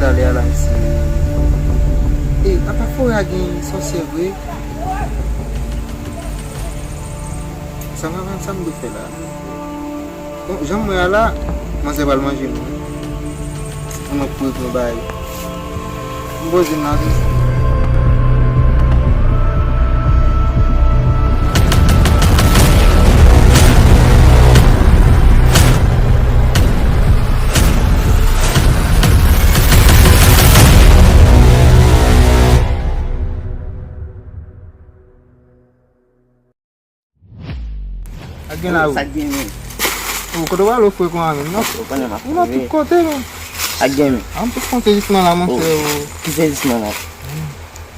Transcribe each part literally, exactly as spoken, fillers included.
Talè a la, mesye. E, apa forè a gen sòsyè vre? Sa m, sa m dwe fè la? Bon, jan m wè a la, manzè pral manje nou. Mwen pou regle yon bagay. M poze m nan tou. Ak gen la wi. Sa k gen menm? Ou kote w ale w fre konsa menm? Ou konnen m ap fre. Ou nan tout kote menm. Ak gen menm. An tout konte jisman la, monchè. Ki sezisman la?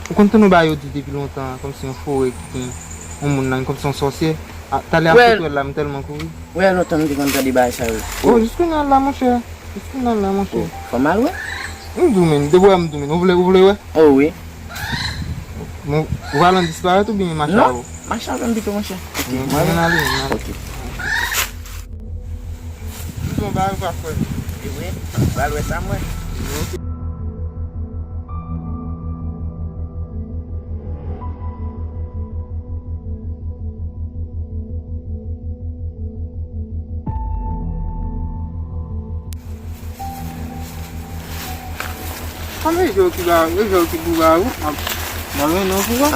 Ou konn tande yon bagay yo di depi lontan, kòmsi yon forè ki gen yon moun nan, kòmsi yon sòsyè. A, talè a m sot wè l la, m tèlman kouri. Wè, lontan m te konn tande bagay sa yo. Oh, jis kounye a la, monchè. Jis kounye a la, monchè. Oh, fò m al wè. M di w menm, depi w wè m di w menm. Ou vle, ou vle wè? Oh, wi. Bon, ou pral disparèt oubyen mache avè w? Non, mache avè m pito, monchè. Ok, mwen ale, mwen ale. Ok. M di w bagay ou pa kwè. E vre? Pral wè sa, mwen. Ok. Kòm e jwe ki ba, e jwe ki pou ba ou, ap, nan men non pou ba.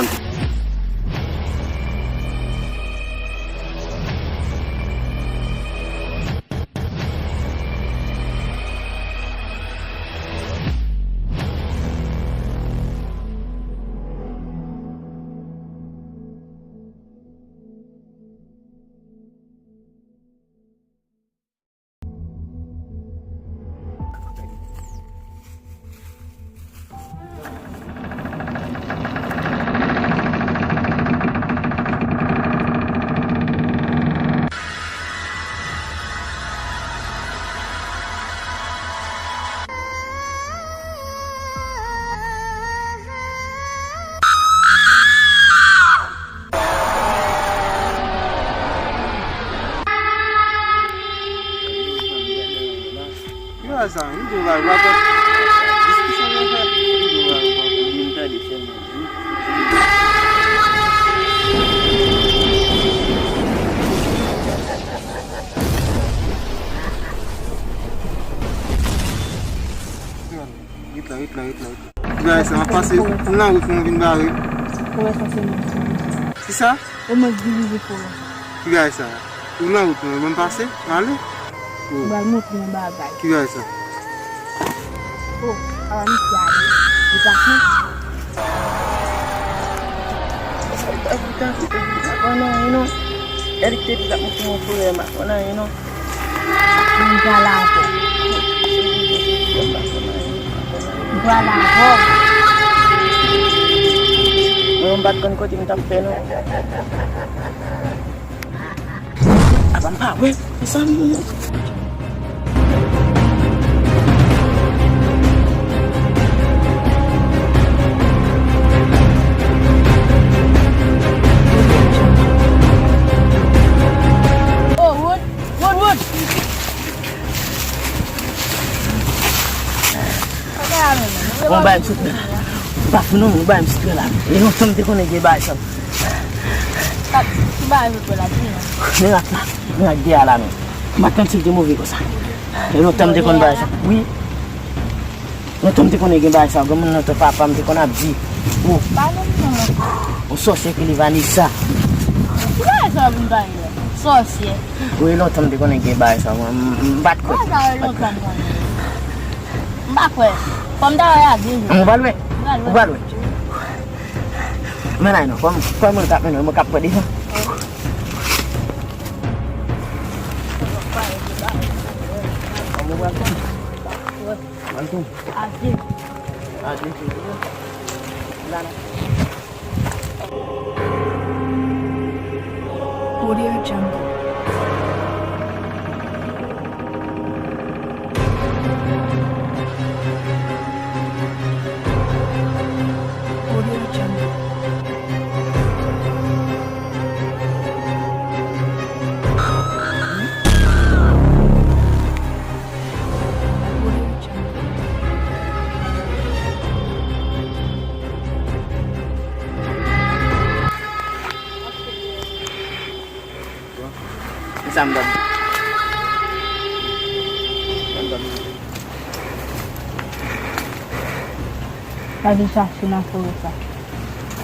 Ki bagay sa? M di w bagay, w ap wè. Diskisyon nou fè. M di w bagay, w ap wè. Vin tande sèlman. Ret la, ret la, ret la, ret la. Ki bagay sa, m ap pase, m nan wout mwen vin bare. Kòman sa se mwen? Kisa? E mwen k dirije fò a. Ki bagay sa? Ou nan wout mwen, ban m pase, m ale. Oh. M pral montre yon bagay. Ki bagay sa? Oh, ala misye ale. Li pase. Epa, epa, epa, epa, epa, non, non. Erik te di l ap montre yon forè, m pa konn anyen, non. Mwen pral avè w. Mwen pral avè w. Mwen, m pa t konn kote m t ap fè, non. Apa m pa wè, mezanmi. Oh, Wood, Wood, Wood. Bon, bay m sou tren la. Ou pa fou non, ou bay m sou tren la. E lontan m te konnen gen bagay sa. Ki bagay ou fè la, di non. Men rat la, men rat dèyè la, men. M pa t konn si l te move konsa. E lontan m te konn bagay sa. Wi. Lontan m te konnen gen bagay sa. Granmoun nan tan papa m te konn ap di. Ou. Pa menm non. Yon sòsyè ki li Vanessa. Ki bagay sa w vin pale la? Sòsyè. Wi, lontan m te konnen gen bagay sa. Mwen, m, m pa t kwè. Bagay sa yo lontan m konnen. M pa kwè. Fò m ta wè a de jou. Ou pral wè? M pral wè. Ou pral wè? Men la non, fò m, fò mwen k ap mennen, mwen k ap pran devan. Kòman w pral pran? Pral pran. Adye. Adye. La non. Audio Jungle. Audio Jungle. Audio Jungle. Sa m t ap di. Sa m t ap di. Gade chache nan forè sa.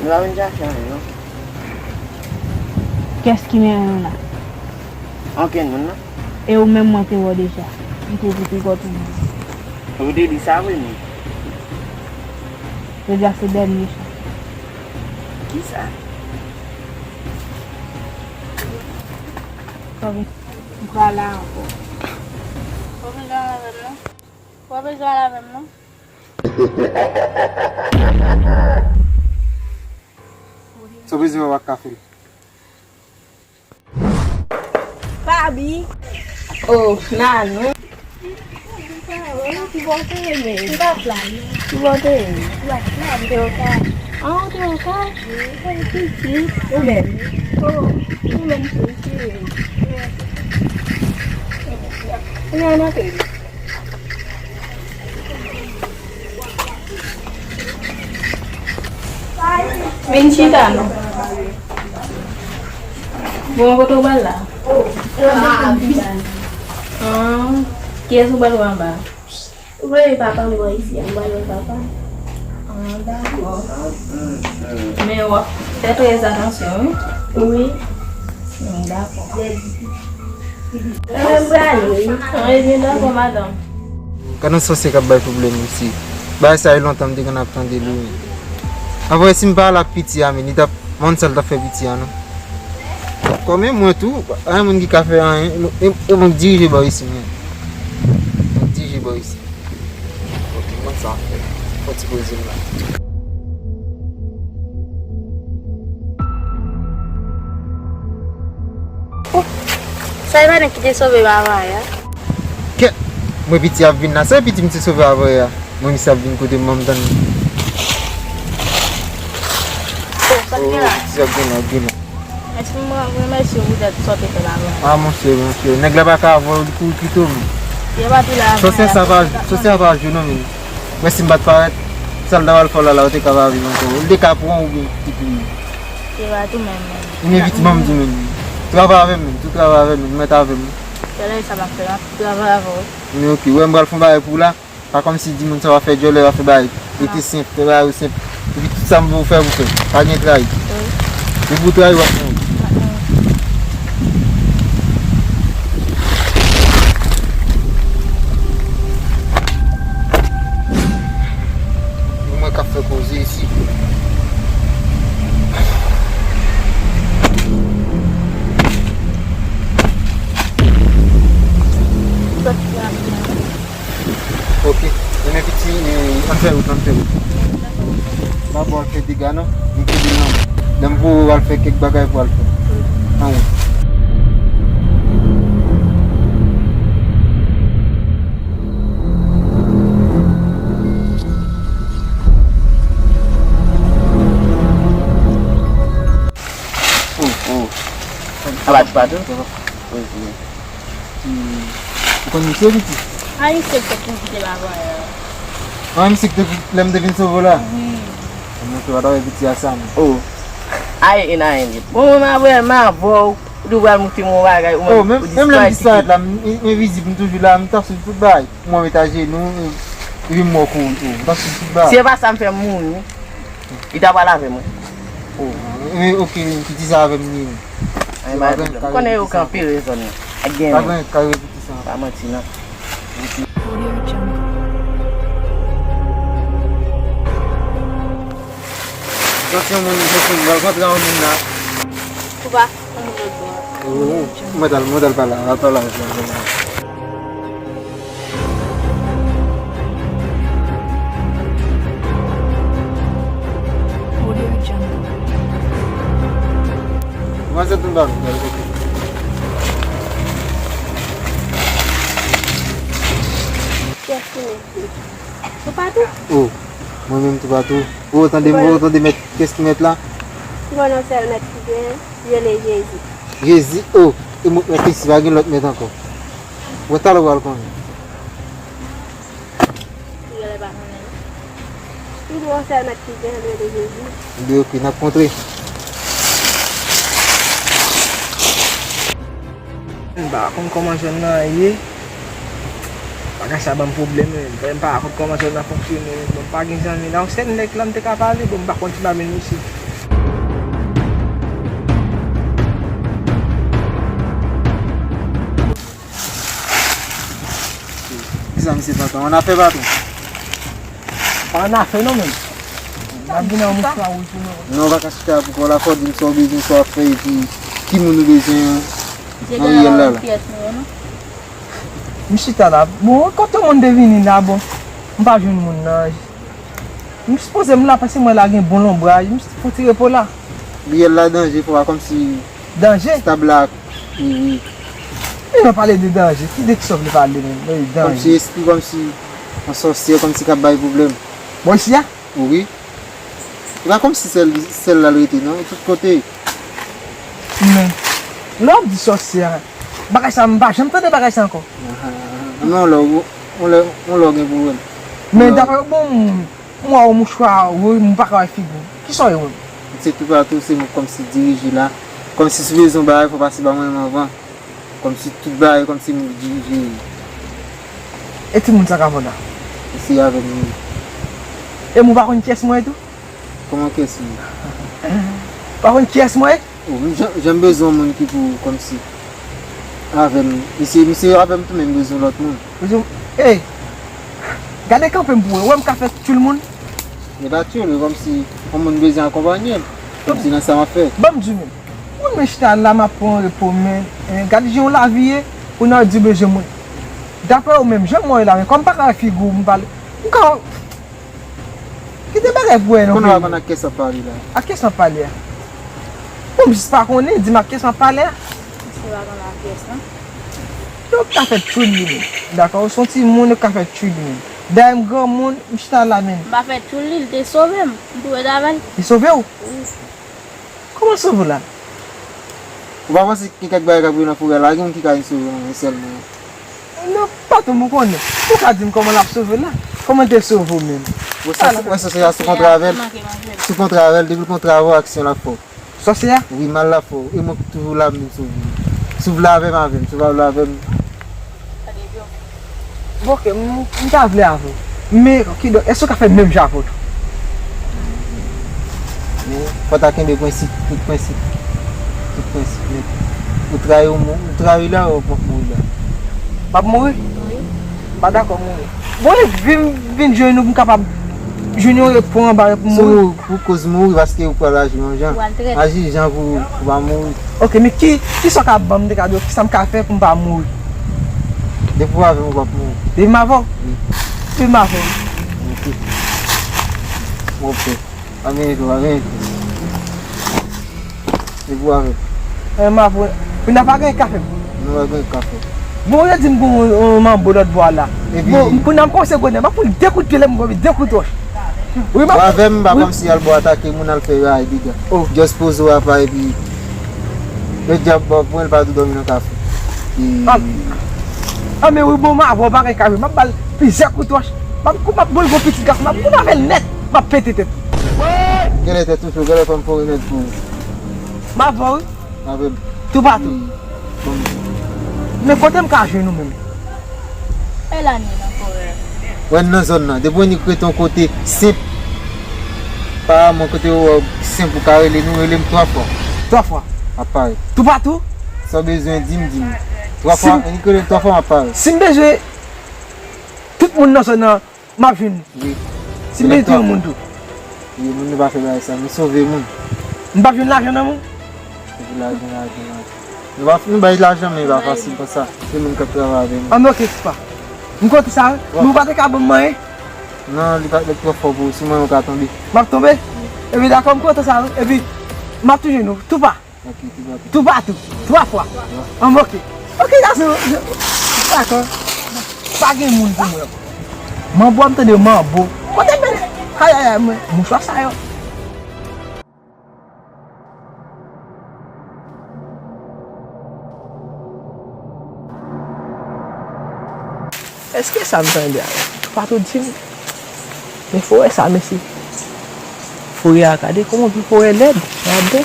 Nou pa vin chache anyen, non. Kiyès ki mennen nou la? Ankenn moun, non. E ou menm mwen te wè w deja. M te di piga w tounen. Ou te di sa vre, men. Jodi a se dènye chans. Kisa? Kòm m pral la ankò. Ou bezwen al avè m, non? Ou bezwen al avè m, non? Sa w bezwen wè w ak kafe l. Papi. Oh, Nanou. Ki bò w te ye, men? M pa t la, non. Ki bò w te ye? M pa t la, m te okay. Ah, ou te okay? Wi. Oh, pitit. Ou menm? Oh, ou menm tou, cheri. Kounya n antre. Vin chita non. Bon, kote w pral la? Ah, kiyès ou pral wè anba? Ou wè papa m bò isi a, m pral wè papa. Ah, dakò. Men w ap fè trè atansyon, wi. Wi. Hmm, dakò. Mwen prale, wi. Ebyen, dakò, madanm. Gad yon sòsye k ap bay pwoblèm isi. Bagay sa yo lontan m te konn ap tande li, wi. Apre, si m pa al ak piti a, men li t ap, m konn sa l t ap fè piti a, non. Kòm e mwen tou, pa gen moun ki ka fè anyen, e, e, e mwen k dirije bò isi, men. Mwen k dirije bò isi. Ok, m konn sa m ap fè. Fò ti poze m la. Oh, sa e pa nèg ki te sove m avan yè a? Kèt! Mwen piti ap vin la. Sa e piti m te sove avan yè a? Mwen misye ap vin kote m, ban m tann li. Oh, sa k gen la? Oh, piti ap vin la, ap vin la. Mèsi, mwen remèsye w poutèt sa w te fè m avan. Ah, monchè, monchè. Nèg la pa ka avè w, li kouri kite w, men. Yo pa tou la avan yè a. Sòsye sa pa, sòsye sa pa jwe non, men. Mwen si m pa t parèt, sa l ta pral fè w la, la, ou te ka pa viv ankò. Ou te ka pran oubyen kite li. Se pa tou menm, menm. Ou gen piti manm di menm. Travay avè m menm, tou travay avè m, mèt avè m. Talè sa m ap fè, m ap travay avè w. Men ok, wè m pral fè yon bagay pou w la. Pa kòmsi di moun sa va fè djòlè, va fè bagay. Rete senp, fè bagay ou senp. Epi tout sa m pou fè, pou fè. Pa gen trayi. Wi. Depi w trayi, w ap mouri. Mwen k ap fè koze isi. Ok. Ebyen piti, eh, ann fè wout, ann fè wout. Pa bon, al fè dega non. M kenbe l nan men. Lè m voye w al fè kèk bagay pou al fè. Ann wout. Oh, oh. Sa va, ti patou? Wi, wi. Hmm. Ou konn misye, piti? A, misye k te konn kite m avan yè a. A, misye k te, lè m te vin sove w la? Wi. Mwen te pa ta wè piti a sa, non. Oh. Ay, e na en. Bon, mwen, mwen, mwen, mwen, avè w, ou di w pral moute m yon bagay, ou menm, ou disparèt. Oh, menm, menm lè m disparèt la, m, m envizib, m toujou la, m t ap swiv tout bagay. Mwen met ajenou, epi m wè w kouri tou. M t ap swiv tout bagay. Se pa sa m fè m mouri. Li ta pral avè mwen. Oh, e, ok, piti sa avè m li ye. Ay, pa gen pwoblèm. M konnen yo kanpe rezon nan. Ak gen pa gen kare piti sa. Pa manti non. Atansyon moun, atansyon moun, pral kontre yon moun la. Ou pa, yon moun lòt bò a. Oh, mwen t al, mwen t al pale, al pale avèk mwen. Mwen se tou bab. Kiyès ki mèt li? Toupatou? Oh, mwen menm Toupatou. Ou tande, ou tande mèt, kiyès ki mèt la? Ou konn yon sèl mèt ki genyen, li rele Jezi. Jezi, oh, e mwen mèt isi, pa gen lòt mèt ankò. Bon, talè w al konnen. Li genlè pa konnen non. Li di yon sèl mèt ki gen, li rele Jezi. Ebyen, ok, n ap kontre. Mwen, M pa konn kòman zòn nan ye. Bagay sa ban m pwoblèm, wi. M pa konn kòman zòn nan fonksyone, wi. Bon, m pa gen zanmi la. Yon sèl nèg la m te ka pale, bon, m pa konn si m pa vin isit. Kisa misye patwon? Annafè patwon? Pa annafè non, menm. N ap vin an mouchwa wouj pou nou. Non, w pa ka chita pou kò w la, fò w di m sa w bezwen, sa w ap fè, epi ki moun ou bezwen an, an riyèl la, la. M chita la. Bon, kote moun te vini la, bon. M pa jwenn moun nan. M sipoze m la, paske mwen la gen bon lonbraj. M fon ti repo la. Riyèl la danje, fò pa kòmsi. Danje? Stab la, wi, wi. Li nan pale de danje. Ki de ki sa w vle pale menm? Danje. Kòmsi espri, kòmsi yon sòsyè, kòmsi k ap bay pwoblèm. Bò isi a? Wi. E pa kòmsi sèl, sèl la l rete, non. Tout kote. Men, lè w ap di sòsyè a, bagay sa, m pa janm tande bagay sa ankò. Aha. Non, lè w, yon lè, yon lè w gen pou wè l. Men dapre, bon, m, m wè yon mouchwa, wi, m pa ka wè figi w. Kisa w ye menm? Se toupatou, se mwen kòmsi dirije la. Kòmsi si w bezwen yon bagay, fò w pase ba mwen menm anvan. Kòmsi tout bagay, kòmsi m dirije. E timoun sa k avè w la? Misye avè m, wi. E m ou pa konn kiyès mwen ye tou? Kòman kiyès ou ye? Ou pa konn kiyès mwen ye? O, m jan, jan m bezwen yon moun ki pou, kòmsi, avè m. Misye, misye avè m tou, men m bezwen lòt moun. Bezwen, ey! Gade kanpe m pou wè. Ou wè m ka fè tchoul moun? E pa tchoul, kòmsi yon moun bezwen akonpanye l. Kòmsi nan sa m ap fè. Ban m di w menm. Moun mwen chita la, m ap pran repo, men, eh, gade jan yon lavi ye, ou nan di bezwen moun. Daprè ou menm, jan m wè w la, men kòm m pa ka wè figi w, m pale, m ka, kite bagay pou wè non. Konnen w ap konn ak kiyès w ap pale la. Ak kiyès m ap pale a? Bon, m jis pa konnen, di m ak kiyès m ap pale a. Misye pa konn ak kiyès lan. Yo ka fè tchoul li menm. Dakò, ou se yon timoun, yo ka fè tchoul li menm. Dayè m granmoun, m chita la menm. M pa fè tchoul li, li te sove m. M tou ret avè l. Li sove w? Wi. Kòman sove w la? Ou pa panse gen kèk bagay k ap rive nan forè la, gen moun ki ka vin sove w non, men sèlman. Non, patwon m ou konnen. Ou ka di m kòman l ap sove w la? Kòman l te sove w menm? Wè sòsyè a sou kontra avè l. Sou kontra avè l, depi l kontra avè w, aksyon l ap fè w. Sòsyè a? Wi, mal l ap fè w. E mwen k toujou la, m vin sove w. Si w vle avè m, avè m. Si w pa vle avè m, Bon, ok, m, m ta vle avè w. Men, kidonk, èske w ka fè menm jan avè w tou? Wi, fò w ta kenbe prensip, tout prensip. Tout prensip nèt. Ou trayi, ou mou-, ou trayi la, ou p ap mouri la. M ap mouri? Wi. M pa dakò mouri. Bon, e vin, vin jwenn ou pou m kapab jwenn yon repo anba pou m mouri. Pou koz mouri, paske ou pral aji yon jan. Ou pral trèt. Aji jan pou, pou pa mouri. Ok, men ki, ki sa w ka ban m de kado, ki sa m ka fè pou m pa mouri? Depi w avè m, ou p ap mouri. Depi m avè w? Wi. Depi m avè w. Ok. Ok. Pa gen efò, pa gen efò. Depi w avè m. E, m avè w. Pou n pa gen kafe. Nou pa gen kafe. Bon, yo di m gon yon manbo lòt bò a la. Epi bon, kounye a m kòmanse konnen, m ap fout de kout pye, lè m pran de kout wòch. Wi, m ap. Ou avè m, m pa kòmsi al bò atake moun, al fè yo ay dega. Oh. Just poze w apa, epi lè dyab ba w pwen, l pa tou dòmi nan kafe. E ah, ah, men wi, bon, m avè w, pa gen kafe. M ap ba l plizyè kout wòch. M ap, m ap ba l gon pitit gason, m ap kout avè l nèt. M ap pete tèt. Genlè tèt ou cho, genlè fò m fon remèd pou ou. M avè w, wi. Avè m. Toupatou. Wi. Bon. Men kote m ka jwenn ou menm? E la nou nan forè a. Wè n nan zòn nan. Depi w annik rete yon kote senp. Pa mwen kote w wè senp ou ka rele nou, rele m twa fwa. Twa fwa? Ap parèt. Toupatou? Sa w bezwen di m, di m. Twa fwa, annik rele m twa fwa, m ap parèt. Si m bezwen tout moun nan zòn nan, m ap jwenn ou. Wi. Si m bezwen yon moun tou. Wi, moun nou pa fè bagay sa, nou sove moun. M p ap jwenn lajan nan men w? Epi lajan, lajan, lajan. Nou pa, nou bay lajan, men e pa fasil konsa. Se moun k ap travay avè nou. An, ok, pa. M kontan sa, wi. Men ou pa te ka ban m manyen? Non, li pa t twò fò pou ou, si w manyen ou ka tonbe. M ap tonbe? Epi dakò, m kontan sa, wi. Epi, m ap tou jwenn ou, tou pa. Ok, toupatou. Toupatou. Twa fwa. An, ok. Ok, gason. Dakò. Pa gen moun pou mwen. Manbo, m tande manbo. Kote men? Ayayay, mwen. Mouchwa sa yo. Èske sa m tande a, Toupatou di m? Men forè sa, mesye. Forè a, gade kòman pi forè lèd. Gade.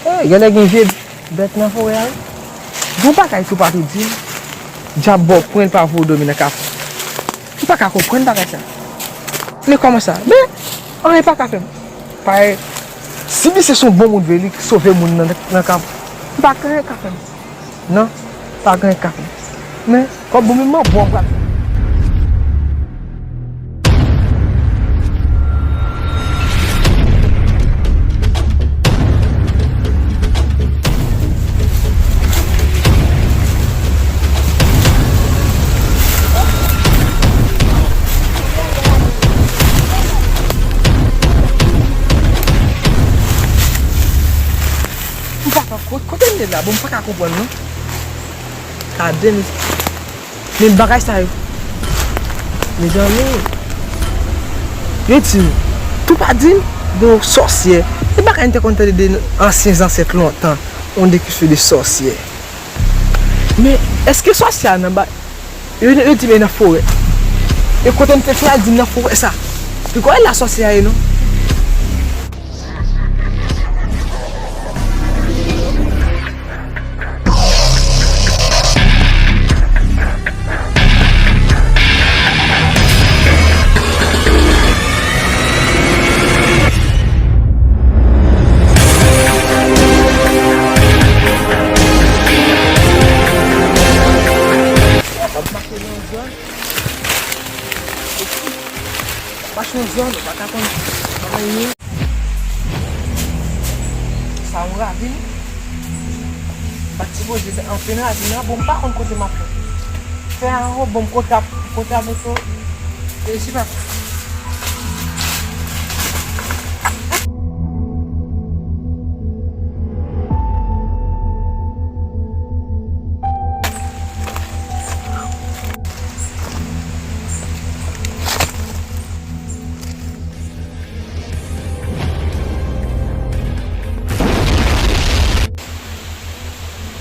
Eh, genlè gen je bèt nan forè a, wi. Gon bagay tou pa tou di m, dyab ba w pwen, l pa voye w dòmi nan kafou. M pa ka konprann bagay sa. Men kòman sa? Men, anyen pa ka fè m. Parèy, si misye se yon bon moun vre, li sove moun nan, nan kafou. M pa ka anyen ka fè m. Non, pa gen anyen k ka fè. Men, kòm bon, men, bon, pral fè. M pa ka, ko-, kote m ye la? Bon, m pa ka konprann, non. Gade, men, men bagay sa yo. Mezanmi, yo di, tou pa di m, de yon sòsyè. E bagay n te konn tande de ansyen zansèt lontan, on de ki se de sòsyè. Men, èske sòsyè a nan ba-, yo, yo di m e nan forè. E kote m te fè a di m nan forè sa. Li kwè la sòsyè a ye, non? Mache nan zòn. Mache nan zòn, ou pa ka konn anyen. Sa yon ravin. Bat sipoze anfen ravin nan, bon, m pa konn kote m ap fè. Fè a, bon, m kontra, kontra moto. E si pa.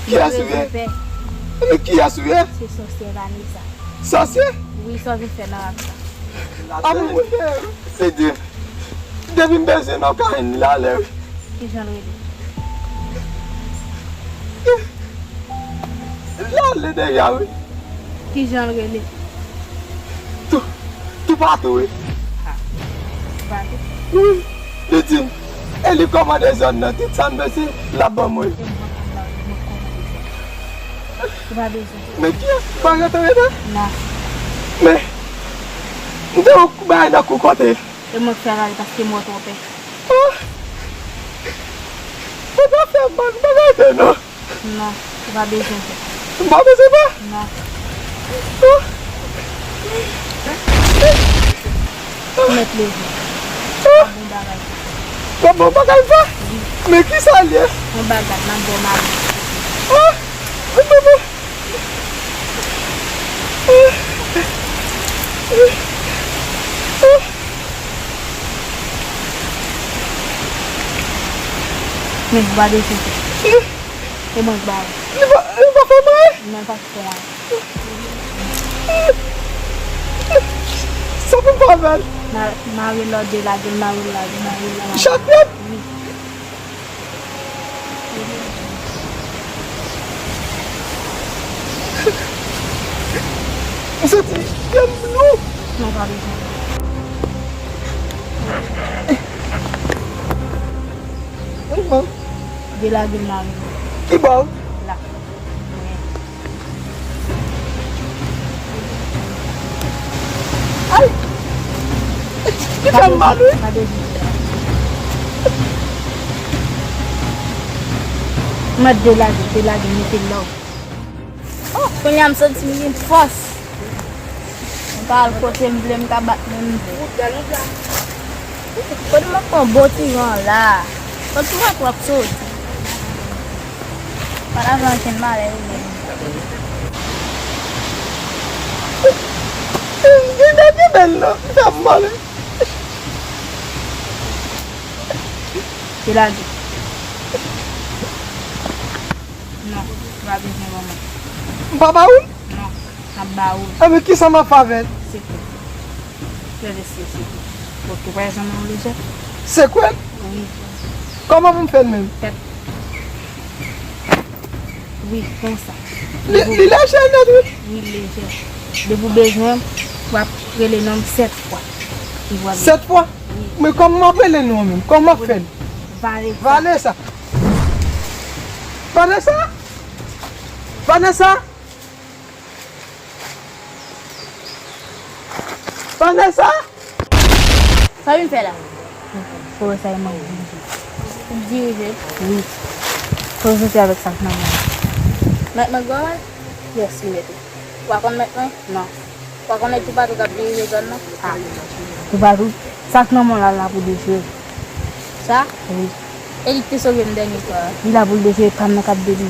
Kiyès ou ye? Epi kiyès ou ye? Se sòsyè Vanessa. Sòsyè? Wi, sa w vin fè nan rak sa? A mwen, mwen, se de. Depi m bezwen nan kay, m la lè. Kijan l rele? L ale deja, wi. Kijan l rele? Tou, Toupatou, wi. A, Toupatou? Wi, li di m. E li kòmande zòn nan, tout sa m bezwen, l ap ban mwen. E mwen, mwen kòmande zòn. Ou pa bezwen. Men kiyès? Pa rete, rete? Non. Men, m te yon bagay nan kou kote. E mwen k fè l ale paske mwen twò pè. Oh! Ou pa fè m mal, m pa ka fè non. Non, ou pa bezwen pè. M pa bezwen pè? Non. Oh! Ou mèt leve. Oh! Bon bagay. Bon, bon bagay sa? Wi. Men kisa l ye? Yon bagay, m ap ba w mari. Oh! Bon, bon, bon. Men, ou pa bezwen pè. E mwen k ba ou. Li pa, li pa fè m anyen? Non, li pa fè w anyen. Sa pou m fè avè l? Ma-, mare l, delage l, mare l, lage, mare l, lage. Chak nèt? Wi. M santi pye m lou. Non, pa bezwen. Wi, bon. Delage m la, wi. Ki bò? La. Ay! Li fè m mal, wi. Pa bezwen. Mwen delage, delage, mete l la. Oh, kounye a m santi m gen fòs. M ka al kote m vle, m ka bat moun m vle. Kote m ap pran bon ti van la? Kote m ap pran soti? Pa ta fè ankenn malè ou menm. Li bèl, li bèl non, li fè m mal. Delage. Non, ou pa bezwen ban mwen. M pa ba ou l? Non, m ap ba ou l. Enben, kisa m ap fè avè l? Sekwè. Fè l se sekwè. Bon, ou pa janm yon lejè. Sekwè l? Wi. Kòman pou m fè l menm? Tèt. Wi, konsa. Li, li lejè nèt, wi. Wi, li lejè. Depi w bezwen, w ap rele non m sèt fwa. Li va vini. Sèt fwa? Wi. Men kòman m ap rele non an menm? Kòman m ap fè l? Vanessa. Vanessa? Vanessa? Vanessa? Vanessa? Sa w vin fè la? Fò wè sa e mwen k dirije. Ou k dirije? Wi. Fò w soti avèk sa k nan men w. Mèt mwen gwo mwen? Yes, li mèt ou. Ou pa konn mèt mwen? Non. Ou pa konnen Toupatou k ap dirije zòn nan? Ah, Toupatou, sa k nan men w la, l la pou detwi w. Sa? Wi. E li k te sove m dènye fwa a? Li la pou l detwi w, e pa m nan k ap detwi w.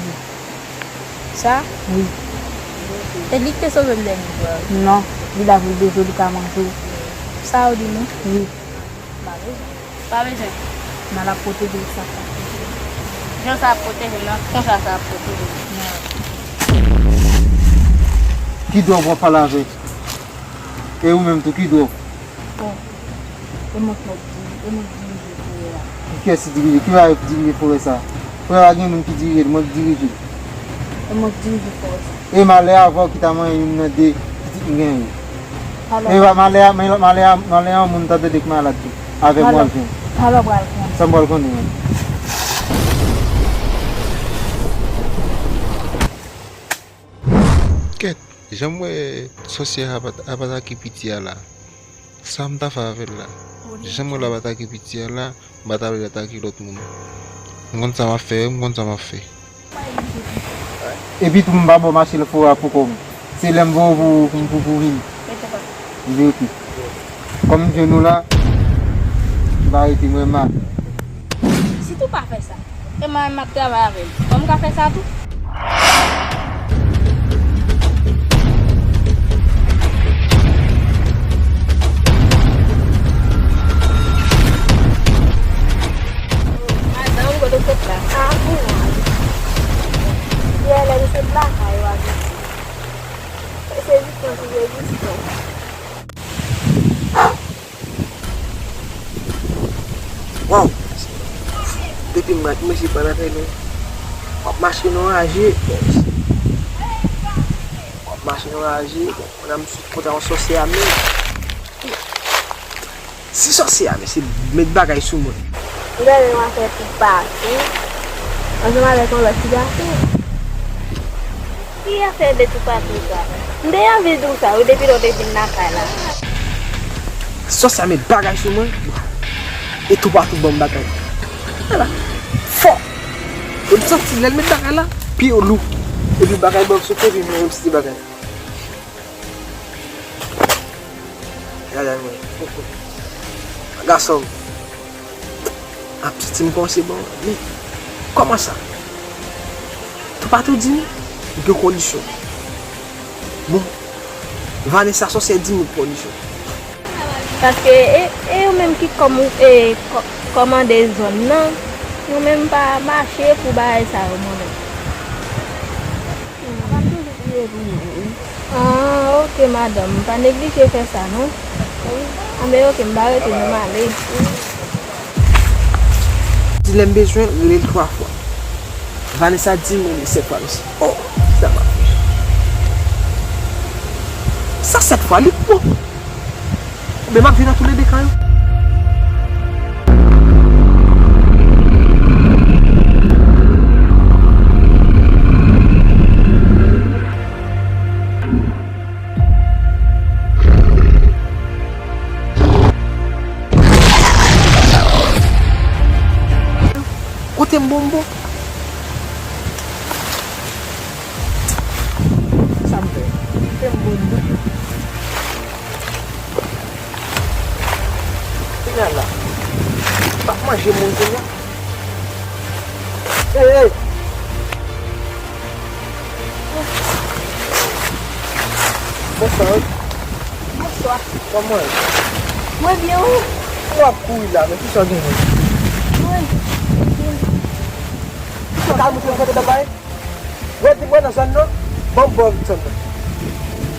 Sa? Wi. E li k te sove m dènye fwa a? Non, li la pou l detwi w, li ka manje w. Sa w di nou? Wi. Pa bezwen. Pa bezwen. Nan l ap pwoteje w sa k ap pwoteje w. Jan sa ap pwoteje m nan, konsa sa ap pwoteje m. Ki dwòg w ap pale avèk? E ou menm tou, ki dwòg? Bon, e mwen k mèt di, e mwen k dirije forè a. Kiyès ki dirije? Ki bagay ki dirije forè sa? Forè a gen moun ki dirije l, mwen k dirije l. E mwen k dirije forè sa. E malè avè w ki ta manyen youn nan de pitit m genyen yo. Alò. E malè a, malè a, malè a, malè a yon moun ta tande k malad tou. Avè m w al jwenn. Alò pral konnen. Sa m pral konnen an? Kèt, jan m wè sòsyè a ap, ap atake piti a la, sa m ta fè avè l la? Jan m wè l ap atake piti a la, m pa ta vle l atake lòt moun. M konn sa m ap fè, m konn sa m ap fè. Epi tou m pa ba w mache nan forè a pou kò m. Se lè m voye w pou, pou, pou, pou vini. Li di oke. Kòm m jwenn ou la, m pa rete, mwen m ale. Sitou pa fè sa. E mwen menm m ap travay avè l. Bon, m ka fè sa tou? Madanm, kote w sot la? A, pou mwen. Yè lè m sot lakay ou a vin. Se jis yon ti rezistans. Waw! Depi m rat mwen se pa nan fè non. W ap mache nan raje. W ap mache nan raje. Bon, mwen m sot kontra yon sòsyè a men. Si sòsyè a men se met bagay sou mwen. Li lè menm afè Toupatou. Ansanm avèk yon lòt ti gason. Ki afè de Toupatou sa? M te anvi di w sa wi depi lè w te vin lakay la. Sòsyè a met bagay sou mwen. E Toupatou ban m bagay. Ala. Fò. E m santi lè l met bagay la, pye w lou. Epi bagay ban m sote, epi mwen menm si se bagay. Gade mwen. Gason m. Ap santi m kòmanse bon. Men, kòman sa? Toupatou di m gen kondisyon. Bon, Vanessa sòsyè di m gen kondisyon. Paske e, e yo menm ki kòm, e, kò-, kòmande zòn nan, yo menm pa mache pou bagay sa yo, mwen menm. M ap toujou priye pou nou, wi. Ah, oke, madanm. Pa neglije fè sa, non. Anben, oke, m pa rete, non, m ale. Di lè m bezwen, rele l twa fwa. Vanessa di m rele sèt fwa, mesye. Oh, sa pa. Sa sèt fwa, li bon. Oubyen m ap jwe nan toulede kan yo. Kote m bonbon? Sa m fè? Fè m bonbon. Kounye a la, m ap manje moun kounye a. Hey, hey! Bonswa, wi. Bonswa. Kòman w ye? Mwen byen, wi. Ou ap kouri la, men kisa w genyen? Mwen. Ou ka montre m kote bagay? Wè, di mwen nan zòn nan, ban m ba w zòn nan.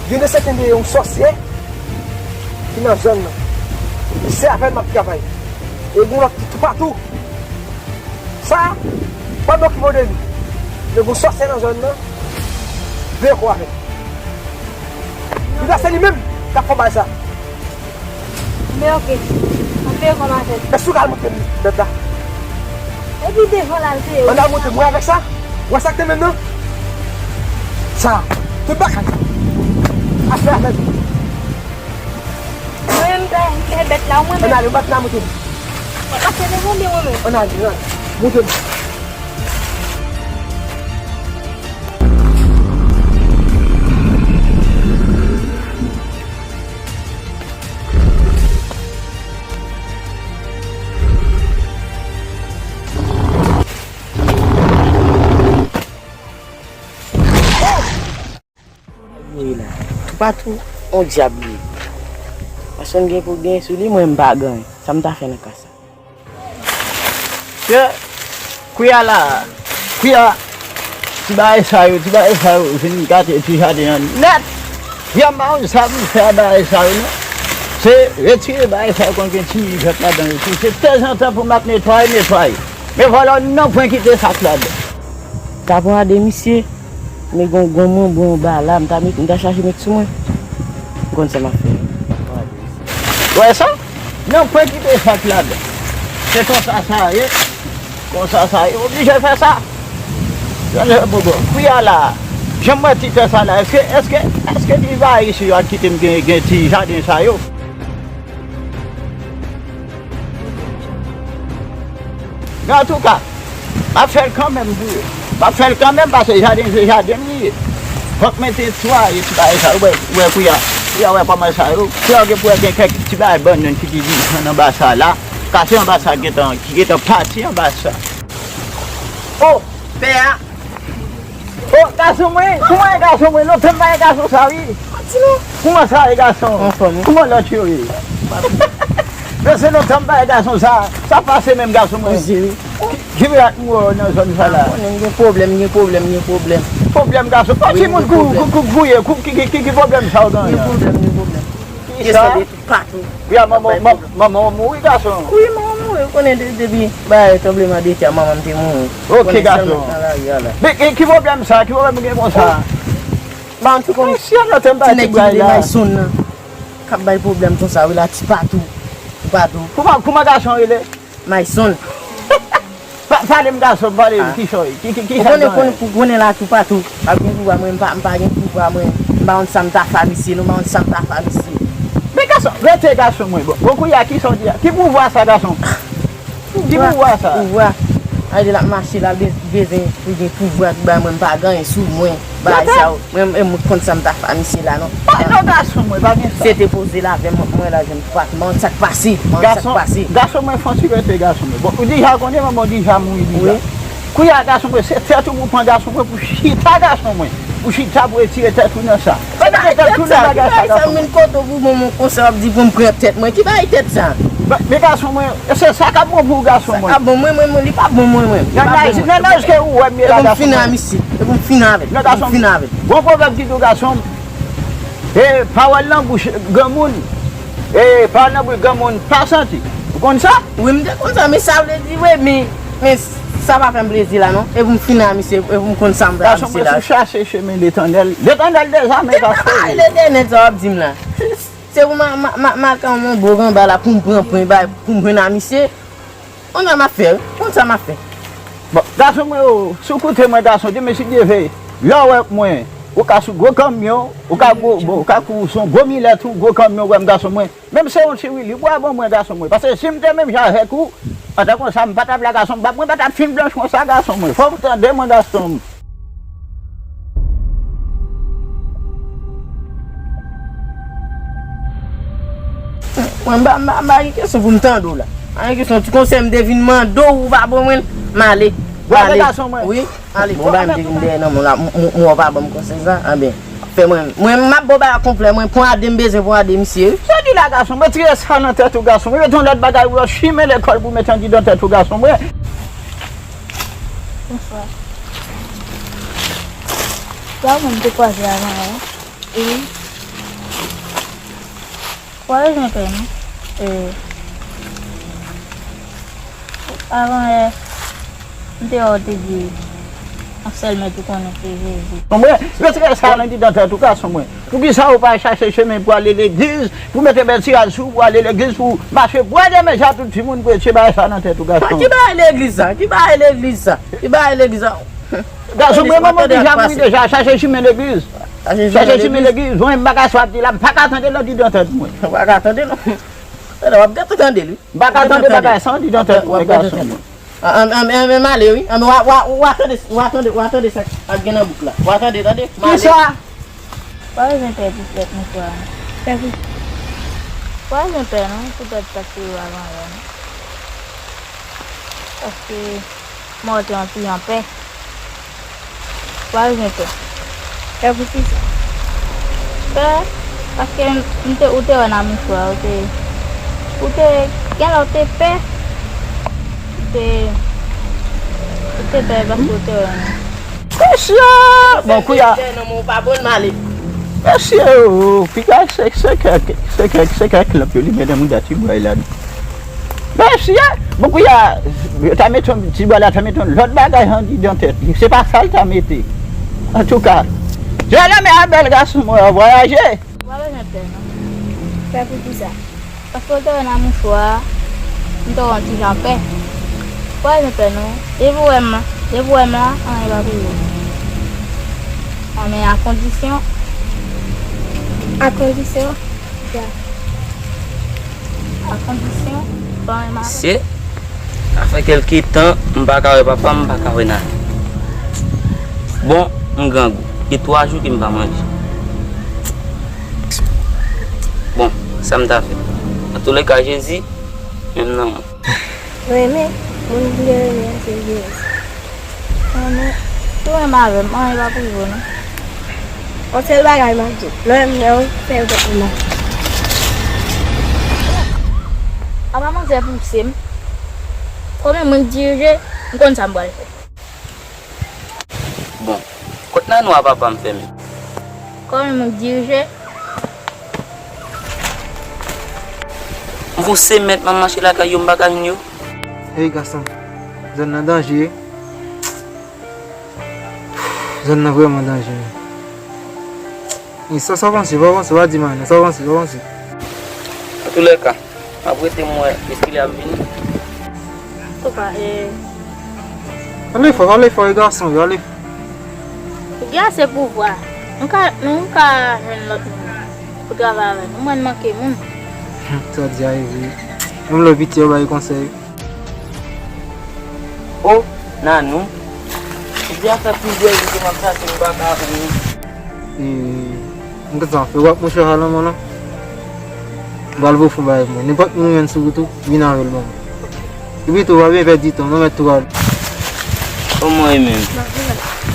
Gen de sèten de yon sòsyè ki nan zòn nan. E se avè l m ap travay. E gen lòt ki Toupatou. Sa, pa okipe w de li. Men gon sòsyè nan zòn nan, veye kò avè l. Li la se li menm k ap fè bagay sa. Men oke. An peye kòb avè l. Èske w ka al montre m bèt la? Epi devan l al peye. Ann al montre m, wè avèk sa? Wè sa k te menm nan? Sa, tout bagay. Afè avè l. Mwen menm, m peye bèt la, mwen menm. Ann ale, m pa t nan montre m. Mwen pase devan li, mwen menm. Ann ale, ann ale. Montre m. Voye la. Toupatou, on dyab li ye. Pèsonn gen pou gen sou li, mwen m pa gen anyen. Sa m ta fè nan ka sa? Ke, kouya la, kouya, ti bagay sa yo, ti bagay sa yo, vin gate ti jaden an nèt. Vrèman, sa pou fè bagay sa yo, non. Se retire bagay sa yo, konn gen ti jwèt ladan yo tou. Se tanzantan pou m ap netwaye, netwaye. Men vòlò, non, pwen kite sa k ladan. Ta pran ade misye, men gon, gon manbo anba la, m ta met, m ta chache met sou mwen. Ou konn sa m ap fè. Wè sa? Non, pwen kite sa k ladan. Se konsa sa ye. Konsa sa ye. Oblije fè sa. Gade bobo. Kouya la. Jan m wè ti tè sa la. Èske, èske, èske li va isi yo ak kite m gen, gen ti jaden sa yo? Men antouka, m ap fè l kanmenm pou yo. M ap fè l kanmenm paske jaden se jaden m li ye. Fòk mete twa e ti bagay sa yo. Ou wè, ou wè kouya, kouya wè kòman sa yo. Kouya gen pou wè gen kèk ti bagay bannann ki, ki, ki desann anba sa la. Kase anba sa gentan, ki gentan pati anba sa. O, pè a. O, gason mwen, kouman e gason mwen? Lontan m pa wè gason sa wi. Kouman sa e gason? Anfòm wi. Kouman lòt yo ye? Men se lontan m pa wè gason sa. Sa pase menm gason mwen? Ki, ki mirak m wè w nan zòn sa la? Konnen m gen pwoblèm, gen pwoblèm, gen pwoblèm. Pwoblèm gason? Kòm timoun kou, kou, kou, kou ye, kou, ki, ki, ki, ki pwoblèm sa w gen? Gen pwoblèm, gen pwoblèm. Kisa? Desann de toupatou. Wi, a manman, manman w mouri, gason. Wi, manman m mouri. Ou konnen de, depi bagay tranbleman de tè, manman m te mouri. Ok, gason. Nan lari a la. Men, e, ki pwoblèm sa? Ki pwoblèm ou gen konsa? Ba m ti konn ti nèg ki rele Mayson nan k ap bay pwoblèm konsa, wi, la, toupatou. Toupatou. Kouman, kouman gason rele? Mayson. Pa, pale m gason, pale m, kisa w ye? Ki, ki, ki sa w gen? Ou konnen, konnen, konnen la toupatou. Ap gen pouvwa, mwen, m pa, m pa gen pouvwa, mwen. M pa konn sa m ta fè a misye, non, m pa konn sa m ta fè a misye. Men gason, rete gason mwen, bon. Bon, kounya, kisa w di a? Ki pouvwa sa, gason? Ki pouvwa sa? Pouvwa. Ay, de l ap mache la, be-, bezwen pou gen pouvwa, ki bay mwen, m pa gen anyen sou mwen. Bagay sa yo. Mwen, mwen, mwen konn sa m ta fè a misye la, non. Pa non, gason mwen, pa gen sa. Se te poze l avè m, mwen la jwenn patnè m, sa k pase? Mwen, sa k pase? Gason mwen, fò ti rete, gason mwen. Bon, ou dija konnen, manman w dija mouri dija. Wi. Kounya, gason mwen, se tèt ou pou pran, gason mwen, pou chita, gason mwen. Pou chita, pou retire tèt ou nan sa. Retire tèt ou nan bagay sa, gason mwen. Vin kote w pou bon mwen konsa, w ap di pou m pran tèt mwen. Ki bagay tèt sa? Men, gason mwen, e se sa k ap bon pou ou, gason mwen. Sa k ap bon mwen, mwen, mwen, li pa bon mwen, mwen. Nan laj, nan laj ke ou wè m ye la, gason mwen. E pou m fin avè misye, e pou m fin avè l, e pou m fin avè l. Gon pwovèb ki di w, gason m, e pawòl nan bouch granmoun, e pawòl nan bouch granmoun pa santi. Ou konn sa? Wi, m te konn sa, men sa vle di, wi, men, men sa pa fè m plezi la, non. E pou m fin avè misye, e pou m konn sa m fè avè misye la. Gason mwen, si w chache chemen Letènèl, Letènèl deja, men gason. Se pa pale de nèg sa w ap di m la. Se pou m a, m a, m a, m a al kay yon bòg anba la pou m pran pwen bay, pou m jwenn a misye. Konn sa m ap fè, wi. Konn sa m ap fè. Bon, gason mwen, o, si w koute mwen, gason, demen si Dye vle, lè w wè mwen, ou ka sou gwo kamyon, ou ka gwo, bon, ou ka kou, sou yon gwo milèt, ou gwo kamyon, ou wè m, gason mwen. Menm se yon ti wili, bwè ban mwen, gason mwen. Paske si m te menm jan avèk ou, antan konsa, m pa t ap la, gason m, mwen pa t ap fin blanch konsa, gason mwen. Fò w tande mwen, gason m. Mwen, m pa, m pa, m pa gen kesyon pou m tande w la. Pa gen kesyon, ti konsèy m te vin mande w, ou pa ban mwen l, m ale. M ale. Gason mwen. Wi, ale. Bon, ba m te vin dèyè nan mwen la, m, m, m, ou pa ban m konsèy sa, anben. Fè mwen, mwen, m ap ba w bagay konplè, mwen, pwen ade m bezwen pwen ade misye, wi. Sa w di la, gason, mwen tire sa nan tèt ou, gason, mwen mete yon lòt bagay pou w chimen lekòl pou w mete andidan tèt ou, gason, mwen. Bonswa. Se pa mwen m te kwaze avan an, wi. Kwaze jan kè m, e, avan yè, m te wè w te di, Sèl mèt ou konnen se Jezi. Konprann? Retire sa nan andidan tèt ou, gason mwen. Poukisa ou pa chache chemen pou ale legliz, pou mete bètiraj sou ou, pou ale legliz, pou mache bwè de men, jan tout timoun preche, bagay sa nan tèt ou, gason mwen. Ki bagay legliz sa? Ki bagay legliz sa? Ki bagay legliz sa? Gason mwen, manman deja mouri deja, chache chemen legliz. Chache chemen legliz. Mwen, m pa ka swa di la, m pa ka tande l andidan tèt mwen. M pa ka tande non. Tande, w ap gentan tande l, wi. M pa ka tande bagay sa andidan tèt mwen, gason mwen. An, an, an, an, m ale, wi. An, w a, w a, w a tande, w a tande, w a tande sa k ap gen nan bouk la. W a tande, tande. M ale. Kisa? Pa bezwen pè pou fèt mouchwa a. Pè pou. Pa bezwen pè non, pou pèt sa k te yo avan yo. Paske mò te yon ti jan pè. Pa bezwen pè. Pè pou kisa? Pè, paske m te, ou te wè nan mouchwa, ou te, ou te, gen lè ou te pè. Ou te, ou te pè paske ou te wè nan. Mesye! Bon, kounya. Mesye, o, piga se, se kèk, se kèk, se kèk lanp yo limen nan mouda ti bway la. Mesye! Bon, kounya, yo ta mete yon ti bway la, ta mete yon lòt bagay andidan tèt li. Se pa sa l ta mete. Antouka, Jeremie a bèl gason mwen an vwayaje. Ou pa bezwen pè non. Pè pou kisa? Paske w te wè nan mouchwa a, m te wè yon ti jan pè. Ou pa bezwen pè non. Depi w wè m, depi w wè m la, anyen pa pou ou. An men a kondisyon. A kondisyon? Ya. A kondisyon, pa renmen avè m. Se, sa fè kèlke tan, m pa ka wè papa m, m pa ka wè Nani. Bon, m grangou. Gen twa jou ke m pa manje. Bon, sa m ta fè? Antoulèka, Jezi, menm nan mwen. Renmen, moun ki te renmen an, se Jezi. Renmen, si w renmen avè m, anyen pa pou rive w non. Yon sèl bagay m ap di w, lè w renmen yon, fè yon tèt ou mal. Apa manzè pouse m? Kòman mwen dirije, m konn sa m pral fè. Bon, kont nan nwa papa m fèmen. Kòman moun dirije? M pou se mèt m ap mache lakay yo, m pa ka jwenn yo. Ey, gason, zòn nan danje. Zòn nan vrèman danje. E sa, sa w panse, w panse, w a di m anyen, sa w panse, sa w panse. Antoulèka, m ap rete m wè, èske li ap vini? Antouka, e. Ale fò, ale fò, e gason yo, ale fò. Gen ase pouvwa. Nou ka, nou ka jwenn lòt moun pou travay avè nou. Mwen, n manke moun. Sa w di a e vre. Menm lè w piti, yo ba w konsèy. O, Nanou. Depi sa fè plizyè jou ke m ap chache, m pa ka jwenn li. E, m kontan fè w ap mouche a lan mwen non. M pral voye fon bay mwen. Nenpòt moun ou jwenn sou wout ou, vin avè l ban mwen. Epi tou, pa byen pèdi tan, non, mèt tou al. O mwen menm.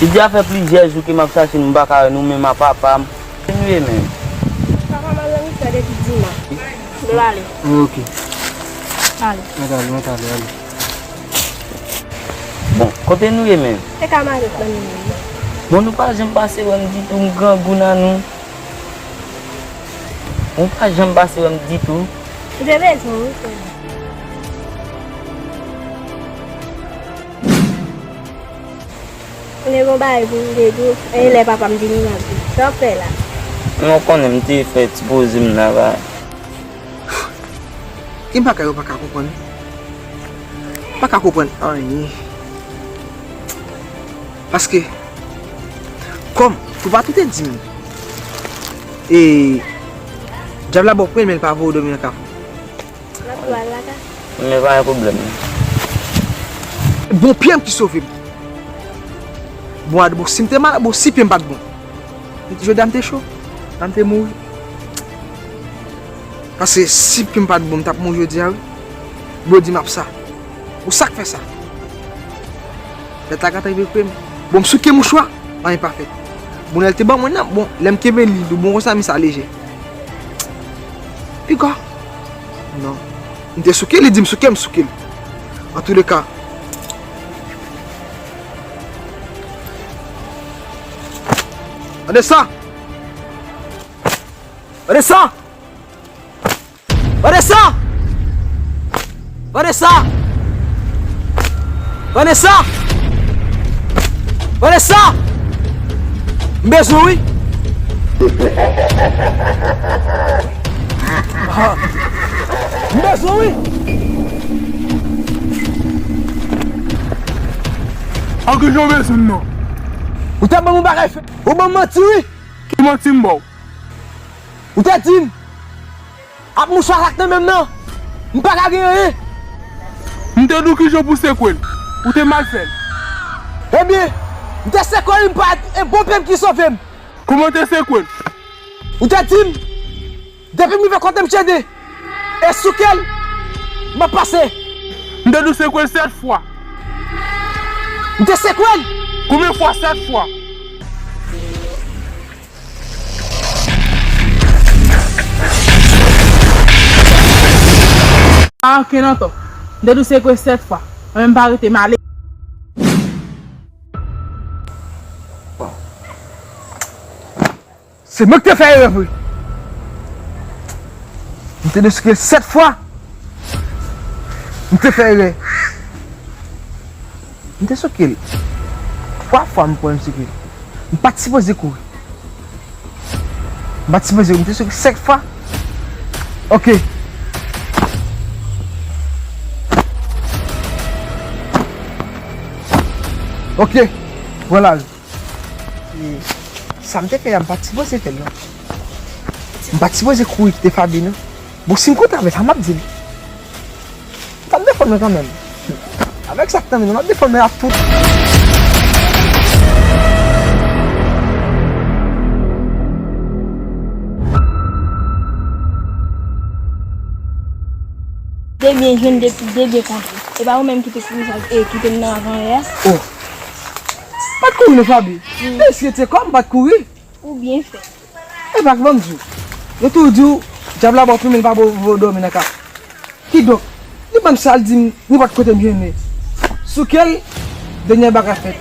Depi sa fè plizyè jou ke m ap chache nou, m pa ka wè nou menm a papa m. Kote nou ye menm? Papa m al nan misyon depi dimanch. Dwe ale. Ok. Ale. Mèt ale, mèt ale, ale. Bon, kote nou ye menm? Se ka malet la nou ye. Bon, nou pa janm pase wè m ditou, m grangou nan nou. Nou pa janm pase wè m ditou. M te bezwen w, wi, frè m. M te gon bagay pou m te di w, e lè papa m vini m ap di w. Sa w ap fè la? Men w konnen m te fè ti poze m la, ba. Gen bagay ou pa ka konprann. Pa ka konprann anyen. Paske, kòm, fou pa tou te di m, e, dyab la ba w pwen, men l pa voye w dòmi nan kafou. N ap pral lakay. Men pa gen pwoblèm. Bon pye m ki sove m. Bon, bon, si m te malad, bon, si pye m pa t bon. Jodi a m te cho. A m te mouri. Paske si pye m pa t bon, m t ap mouri jodi a, wi. Yo di m ap sa. Ou sa k fè sa? Bèt la gentan vle kwe m. Bon, m souke mouchwa, anyen pa fèt. Bon, lè l te ban mwen nan, bon, lè m kenbe li, li bon konsa, men sa lejè. Piga. Non. M te souke, li di m souke, m souke l. Antoulèka. Vanessa! Vanessa! Vanessa! Vanessa! Vanessa! Vanessa! M bezwen wi! M bezwen wi! An ki jan w bezwen m nan? Ou te ban m yon bagay fè. Ou ban m manti wi! Ki manti m ba w? Ou te di m, ak mouchwa sa k nan men m nan, m pa ka gen anyen. M te di w ki jan pou sekwe l. Ou te mal fè l. Ebyen, m te sekwe l, m pa, e Bonpye m ki sove m. Kouman w te sekwe l? Ou te di m, depi m rive kote m chede, e sou kè l m ap pase. M te di w sekwe l sèt fwa. M te sekwe l. Konbyen fwa? Sèt fwa. Pa okenn antò. M te di w sekwe sèt fwa. Mwen menm pa rete m ale. Se mwen ki te fè erè vre. M te di w sekwe l sèt fwa. M te fè erè. M te sekwe l twa fwa, m kwè m sekwe l. M pa t sipoze kouri. M pa t sipoze, m te sekwe l senk fwa. Ok. Ok. Vwala. E sa m te fè a, m pa t sipoze fè l, non. M pa t sipoze kouri kite Faby, non. Bon, si m kontre avè l, sa m ap di l. M ap defann mwen kanmenm. Avèk sa k nan men nou, m ap defann mwen ak tout. De byen jwenn, de, de byen kontre. E pa ou menm ki te kouri sa, e ki te nan avan yè a? Oh. M pa t kouri non, Faby. Mesye, te kòm m pa t kouri. Ou byen fè. E pa k ban m di w. Yo toujou di w, dyab la ba w plimen, li pa ba w dòmi nan kay. Kidonk, li ban m sa, li di m nenpòt kote m jwenn li. Sou kè l, dènye bagay fèt.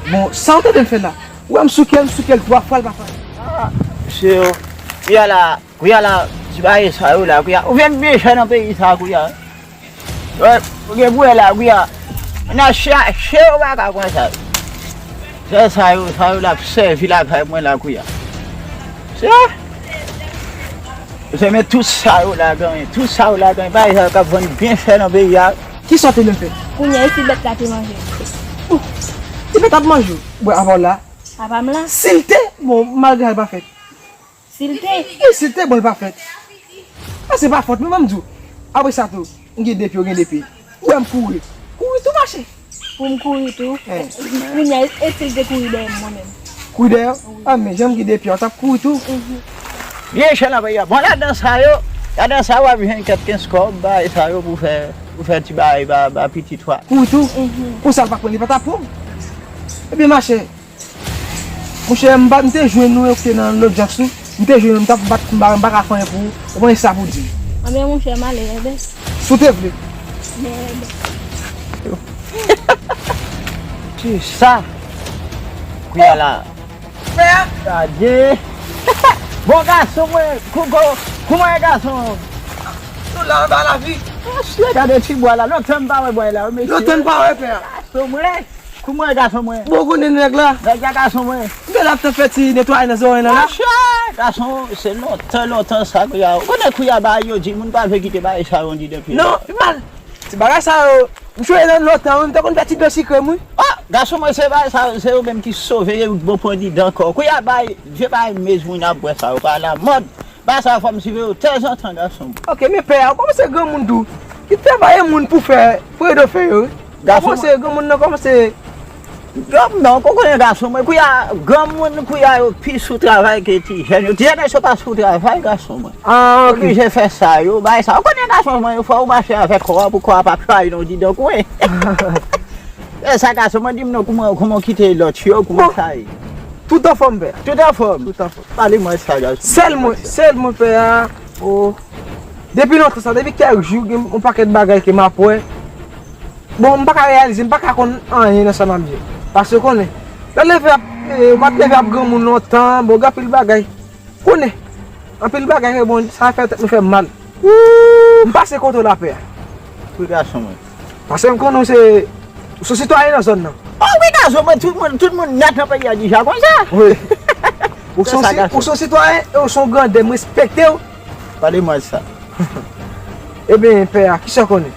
Bon, sa w tande m fè la? Ou wè m sou kè l, m sou kè l twa fwa, l pa fè. Ah, mesye, kounye a la, kounye a la, ti bagay sa yo la, kounye a, ou vin byen chè nan peyi sa, kounye a. Wè, ou gen pou wè la, kounye a. Nan chache, ou pa ka pran sa yo. Se sa yo, sa yo l ap sèvi lakay mwen la, kounye a. Se, se men tout sa yo la genyen, tout sa yo la genyen. Bagay sa yo k ap vann byen chè nan peyi a. Kisa w te vle fè? Kounye a, e si bèt la te manje m? Ti bèt ap manje w. Bon, apa w la? Apa m la? Si l te, bon, malgre sa l pa fèt. Si l te. E si l te, bon, l pa fèt. A, se pa fòt mwen, ban m di w. Apre sa tou, m gen de pye, w gen de pye. Ou wè m kouri. Kouri tou mache. Pou m kouri tou. Eh. Kounye a, e si l te kouri dèyè m, mwen menm? Kouri dèyè w? Wi. A, men jan m gen de pye, w t ap kouri tou. Mhm. Byen chè nan peyi a. Bon, ladan sa yo, ladan sa yo, w ap jwenn kèt kenz kòb, bay sa yo pou fè, pou fè ti bagay ba, ba pitit ou a. Kouri tou? Mhm. Pou sa l pa pran, li pa t ap pran. Ebyen, machè, monchè, m pa, m te jwenn ou, yo, ki te nan lodyans ou. M te jwenn ou, m t ap bat, m pa, m pa ka fè anyen pou ou. Ou pa gen sa pou di m. Anben, monchè, m ale, enben. Si w te vle. Men, enben. Ki sa? Kounye a la. Frè! Gade. Bon, gason mwen, kou-, kou-, kouman e, gason? Nou la anba lavi. Mesye, gade ti bwa la. Lontan m pa wè bwa la, mesye. Lontan n pa wè, pè a. Gason mwen. Kouman e, gason mwen? Bon, ou konnen nèg la. Nèg la, gason mwen. Gade ap fè ti netwayaj nan zòrèy lan la. Monchè, gason, se lontan, lontan sa, kounye a. Ou konnen kounye a bagay yo di, moun pa vle kite bagay sa yo di depi. Non, pi mal. Ti bagay sa yo, m chonje nan lontan, wi, m te konn fè ti dlo sikre m, wi. Ah, gason mwen, se bagay sa yo, se yo menm ki sove, yo bon pran didan ankò. Kounye a bagay, vye bagay mezwi n ap bwè sa yo, pa alamòd. Bagay sa yo, fò m siveye yo tèzantan, gason mwen. Ok, men pè a, ou kòmanse granmoun tou. Kite bay moun pou fè, pou ede w fè yo, wi. Gason mwen. Kòmanse granmoun nan, kòmanse. Granmoun nan, ou konnen gason mwen, kounye a, granmoun, kounye a, yo pi sou travay ke ti jèn yo. Ti jèn yo pa sou travay, gason mwen. Ah, ok. Oblije fè sa yo, bay sa. Ou konnen gason mwen, fò ou mache avèk kò a pou kò a pa trayi non didan kwen. E sa, gason mwen, di m non, kouman, kouman w kite lòt yo, kouman sa ye? Tout anfòm, pè. Tout anfòm? Tout anfòm. Pale mwen sa, gason. Sèl mwen, sèl mwen, pè a, o, depi lontan sa, depi kèk jou, gen yon pakèt bagay ke m ap wè. Bon, m pa ka reyalize, m pa ka konn anyen nan sa m ap di. Paske konnen, lè leve ap, e, ou pa t leve ap granmoun lontan, bon, gen anpil bagay. Konnen, anpil bagay, bon, sa fè tèt nou fè m mal. Wouw! M pase kote w la, pè a. Wi, gason mwen. Paske m konnen w se, w se sitwayen nan zòn nan. Oh wi, gason, mwen, tout moun, tout moun nèt nan peyi a di sa konsa. Wi. Ou se yon sitwayen e ou se yon grandè, m respekte w. Pale mwen sa. Ebyen, pè a, kisa w konnen?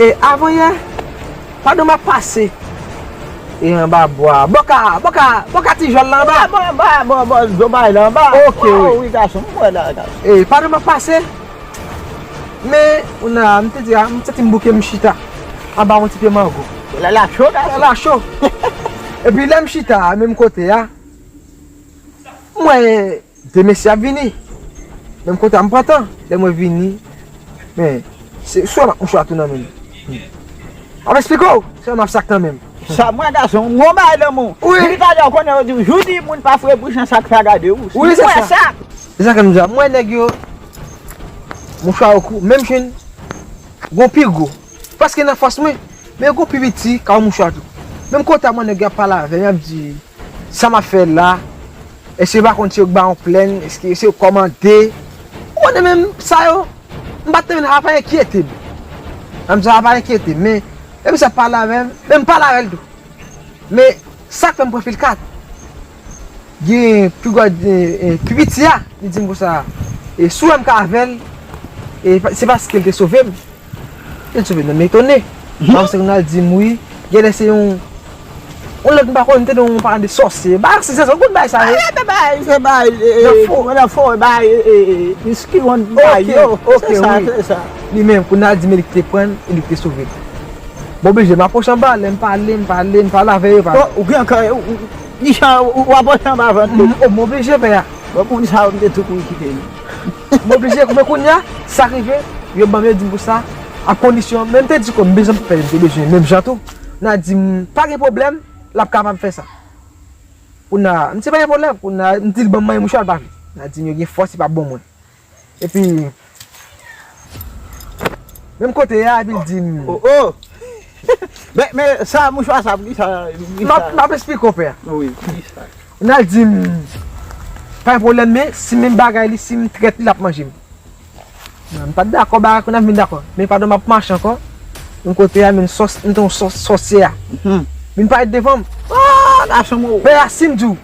E avan yè, pandan m ap pase e anba bwa, bò ka, bò ka, bò ka ti jòl la anba. Bon, bon, bon, bon, bon, bay la anba. Ok, wi. Wi, gason, m wè la, gason. E pandan m ap pase, men, ou nan, m te di, a, m santi m bouke, m chita anba yon ti pye mango. Lè la cho, gason. Lè la cho. Epi lè m chita a, menm kote a, m wè de mesye ap vini. Menm kote a, m pran tan. Lè mwen vini, men, se sou m ak mouchwa tou nan men m. M ap esplike w, se m ap sa k nan men m. Sa mwen gason, m gon bagay nan men w. Wi. Depi talè w konnen yo di w, jou di moun pa foure bouch nan sa k pa gade w. Wi, se sa. Se sa ke m di a. M wè nèg yo, mouchwa yo kou, menm chen, gon pi gwo. Paske nan fòs mwen, men yo gon pi piti, ka yon mouchwa tou. Menm kote a, mwen nèg yo ap pale avè m, y ap di, sa m ap fè la, èske yo pa konn se yo k ba yon plèn, èske se yo k kòmande? Ou konnen menm sa yo, m pa t renmen sa pa enkyete m. Sa m di sa pa enkyete m, men, menm sa pale avè m, men m pale avè l tou. Men, sa k fè m pran fil kat, gen pi gwo, e, e, pi piti a, li di m konsa, e, si w wè m ka avè l, e, se paske l te sove m. Li sove m, m etone. Paske kounye a l di m wi, genlè se yon, yon lòt m pa konnen, m tande yon paran de sòsye. Bagay se, se, se, ou konn bagay sa yo. Se bagay, se bagay, e, nan fo, nan fo, bagay, e, e, e, eskilon bagay yo. Ok, se sa, wi. Se sa. Li menm, kounye a l di m e li ki te pran l, e li ki te sove l. Bon, oblije, m apwoche anba, lè m pale, m pale, m pale avè yo, pale. Oh, ou gen kè, ou, ou, li chan, ou, ou apwoche anba vant li. M, oh, m oblije, pè a. Bon, pou sa, m te tou kouri kite li. M oblije, men kounye a, sa rive, yo ban m, yo di m konsa, a kondisyon, men m te di kò m, m bezwen fè, m te bezwen, menm jan tou. Nan di m, pa gen pwoblèm, l ap kapab fè sa. Kounye a, m di pa gen pwoblèm, kounye a, m di l ban m manyen mouchwa, l pa vle. Nan di m, yo gen fòs, li p ap bon mwen. Epi, menm kote a, epi l di m. Oh, oh! Men, men, sa, mouchwa sa, poukisa, poukisa? M ap, m ap esplike w, pè a. Wi, poukisa? Kounye a l di m, pa gen pwoblèm, men si menm bagay li, si m trèt li, l ap manje m. Non, m pa t dakò, bagay kounye a m vin dakò. Men pandan m ap mache ankò, yon kote a, men sòs, m te yon sòs, sòsyè a. Vin parèt devan m. Ah, gason m, oh. Pè a, si m di w,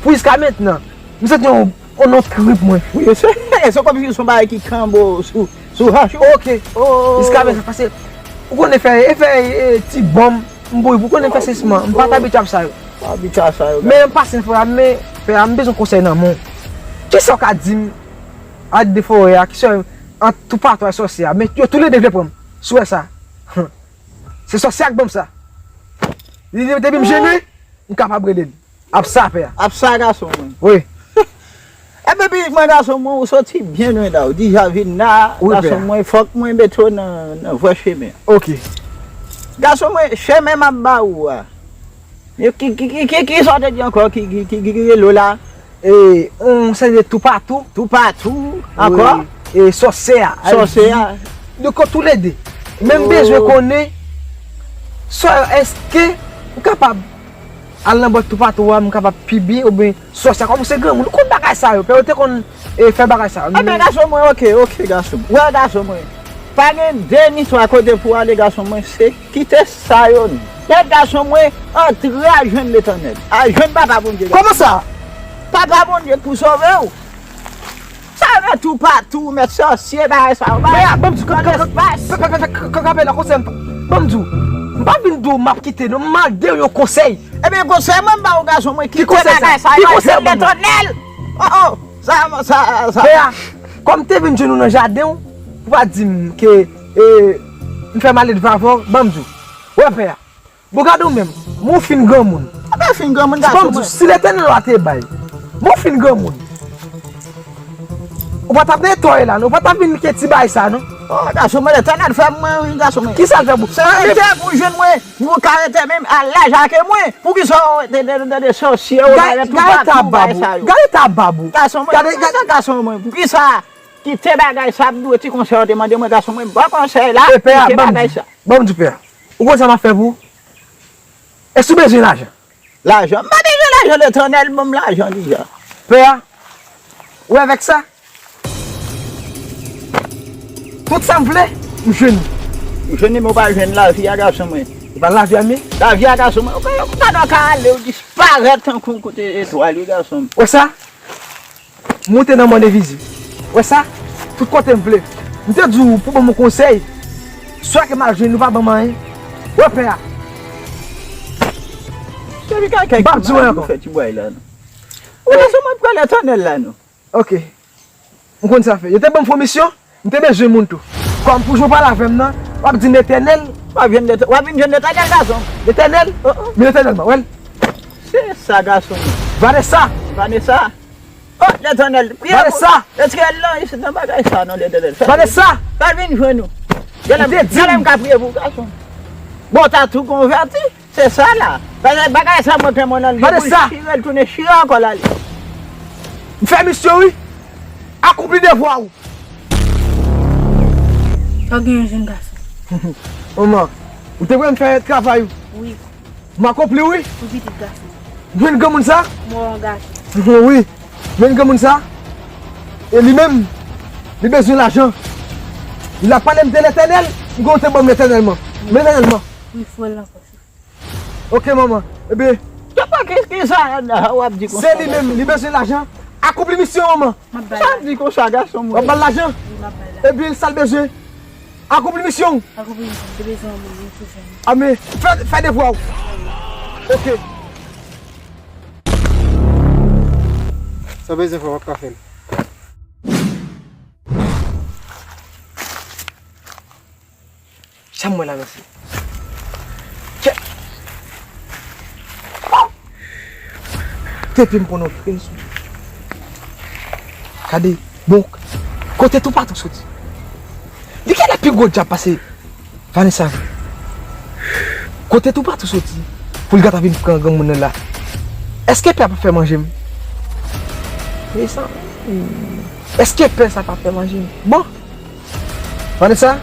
pou jiska mentnan, m santi yon, yon non trip mwen. Wi, se, se kòmsi se yon bagay ki kanbo sou, sou hanch ou. Ok. Oh. Jiska mentnan, paske ou konnen fè, e fè, e, ti bonm, m bouyi, ou konnen fè sesman, m pa t abitye ap sa yo. Pa abitye a sa yo. Men m pase frè a, men frè a, m bezwen konsèy nan men w. Kisa w ka di m? Ant de forè a, kisa ant Toupatou ak sòsyè a? Men yo toulede vle pran m. Si w wè sa. Se sòsyè a k ban m sa. Li di depi m jennen, m kapab rele l. Ap sa, pè a. Ap sa, gason mwen. Wi. Ebyen, pitit mwen, gason mwen, ou soti byen lwen la. Ou dija vin la, wi, pè a. Gason mwen, fòk mwen mete w nan, nan vrè chemen. Ok. Gason mwen, chemen m ap ba ou a. Ki, ki, ki, ki, ki sa w te di ankò ki, ki, ki, ki, ki rele w la? E, yon seri de Toupatou. Toupatou, ankò? Wi. E sòsyè a. Sòsyè a. Donk, toulede. Men m bezwen konnen, sò, èske ou kapab al nan bòt Toupatou a, m kapab pi byen, oubyen sòsyè a, kòm se granmoun, ou konn bagay sa yo, pè yo te konn, e, fè bagay sa yo. Ebyen, gason mwen, ok, ok, gason. Wè, gason mwen, pa gen de ni twa kote pou w ale, gason mwen, se kite sa yo nèt, gason mwen, antre al jwenn Letènèl. Al jwenn Papa Bondye, gason. Kòman sa? Papa Bondye k pou sove w. Sa yo rele Toupatou, mèt sòsyè, bagay sa yo, bagay. Pè a, ban m di w, kanpe la konsèy m, ban m di w. M pa vin di w m ap kite, non, m mande w yon konsèy. Ebyen, konsèy mwen m ba w, gason mwen, kite bagay sa yo, al jwenn Letènèl. Oh, oh, sa, sa, sa. Pè a, kòm m te vin jwenn ou nan jaden w, ou pa di m ke, e, m fè maledve avè w, ban m di w. Wè, pè a. Bon, gade w menm, men w fin granmoun. Ou pa fin granmoun, gason mwen. Ban m di w, si Letènèl la te bay, men w fin granmoun, ou pa t ap nan eta w ye la, non, ou pa t ap vin ke ti bagay sa, non. Oh, gason mwen, Letènèl fè mwen ri, gason mwen. Kisa l fè pou? Se rete pou jwenn mwen, pou w ka rete menm al laj ake mwen. Poukisa w rete de, de, de, de sòsyè, w rete Toupatou, bagay sa yo? Gade eta bab ou. Gason mwen, gade, gade gason mwen, poukisa? Kite bagay sa, m di w ti konsèy w te mande mwen, gason mwen, bon konsèy la, kite bagay sa. E pè a, ban m di w, pè a. Ou konn sa m ap fè pou ou? Èske w bezwen lajan? Lajan? M pa bezwen lajan, Letènèl ban m lajan deja. Pè a, ou avèk sa? Tout sa m vle, m jwenn li. M jwenn li, men w pa jwenn lavi a, gason mwen. Nan lavi a, men. Lavi a, gason mwen. Ou ka, ou ka, ou ka ale, ou disparèt tankou kote etwal yo, gason m. Wè sa? Moute nan Mòn Envizib. Wè sa? Tout kote m vle. M te di w pou ban m yon konsèy. Swa ke m al jwenn ou pa ban m anyen. Wè pè a. M ap di w ankò. Fè ti bway la, non. Ou gason mwen pran Letènèl la, non. Ok. M konn sa fè. Yo te ban m fon misyon, m te bezwen moun tou. Kòm pou jwenn pale avè m nan, w ap di m Letènèl. W ap vin Letè-, w ap vin jwenn Letènèl, gason. Letènèl? Oh, oh. Men Letènèl, mwen wè l. Se sa, gason. Vanessa! Vanessa! Oh, Letènèl, priye pou Vanessa! Retire l non, isit nan bagay sa non, Letènèl. Vanessa! Fè l vin jwenn ou. Ou te di m. Genlè m ka priye pou ou, gason. Bon, w ta tou konvèti. Se sa la. Bagay, bagay sa mwen pè mwen nan l gen pou l chire l tounen chire ankò l ale. M fè misyon wi. Akonpli devwa w. Sa w gen yon jenn gason? Manman, ou te vle m fè travay ou? Wi. M akonpli wi. Ou pitit gason. Jwenn granmoun sa? Mwen yon gason. Wi. Jwenn granmoun sa? E li menm, li bezwen lajan. Li ap pale m de Letènèl, m gen yon te ban m Letènèl mwen. Men Letènèl mwen. Wi, fò l ankò. Ok, manman. Ebyen, papa, ki, ki sa w ap di konsa? Se li menm, li bezwen lajan. Akonpli misyon, manman. M ap ba l lajan. Sa w di konsa, gason mwen? W ap ba l lajan? Wi, m ap ba l lajan. Ebyen, sa l bezwen? Akonpli misyon. Akonpli misyon. M te bezwen yon moun, yon sou fèm. Amen. Fè, fè devwa w. Ok. Sa w bezwen fè, w ap ka fè l. Sa m wè la, mesye. Kè. Depi m konnen w pèsonn. Gade, bon, kote toupatou soti? Li genlè pi gwo dyab pase Vanessa vre. Kote toupatou soti pou l gentan vin pran granmoun nan la? Èske pè a p ap fè manje m? Mezanmi, èske pè sa p ap fè manje m? Bon, Vanessa,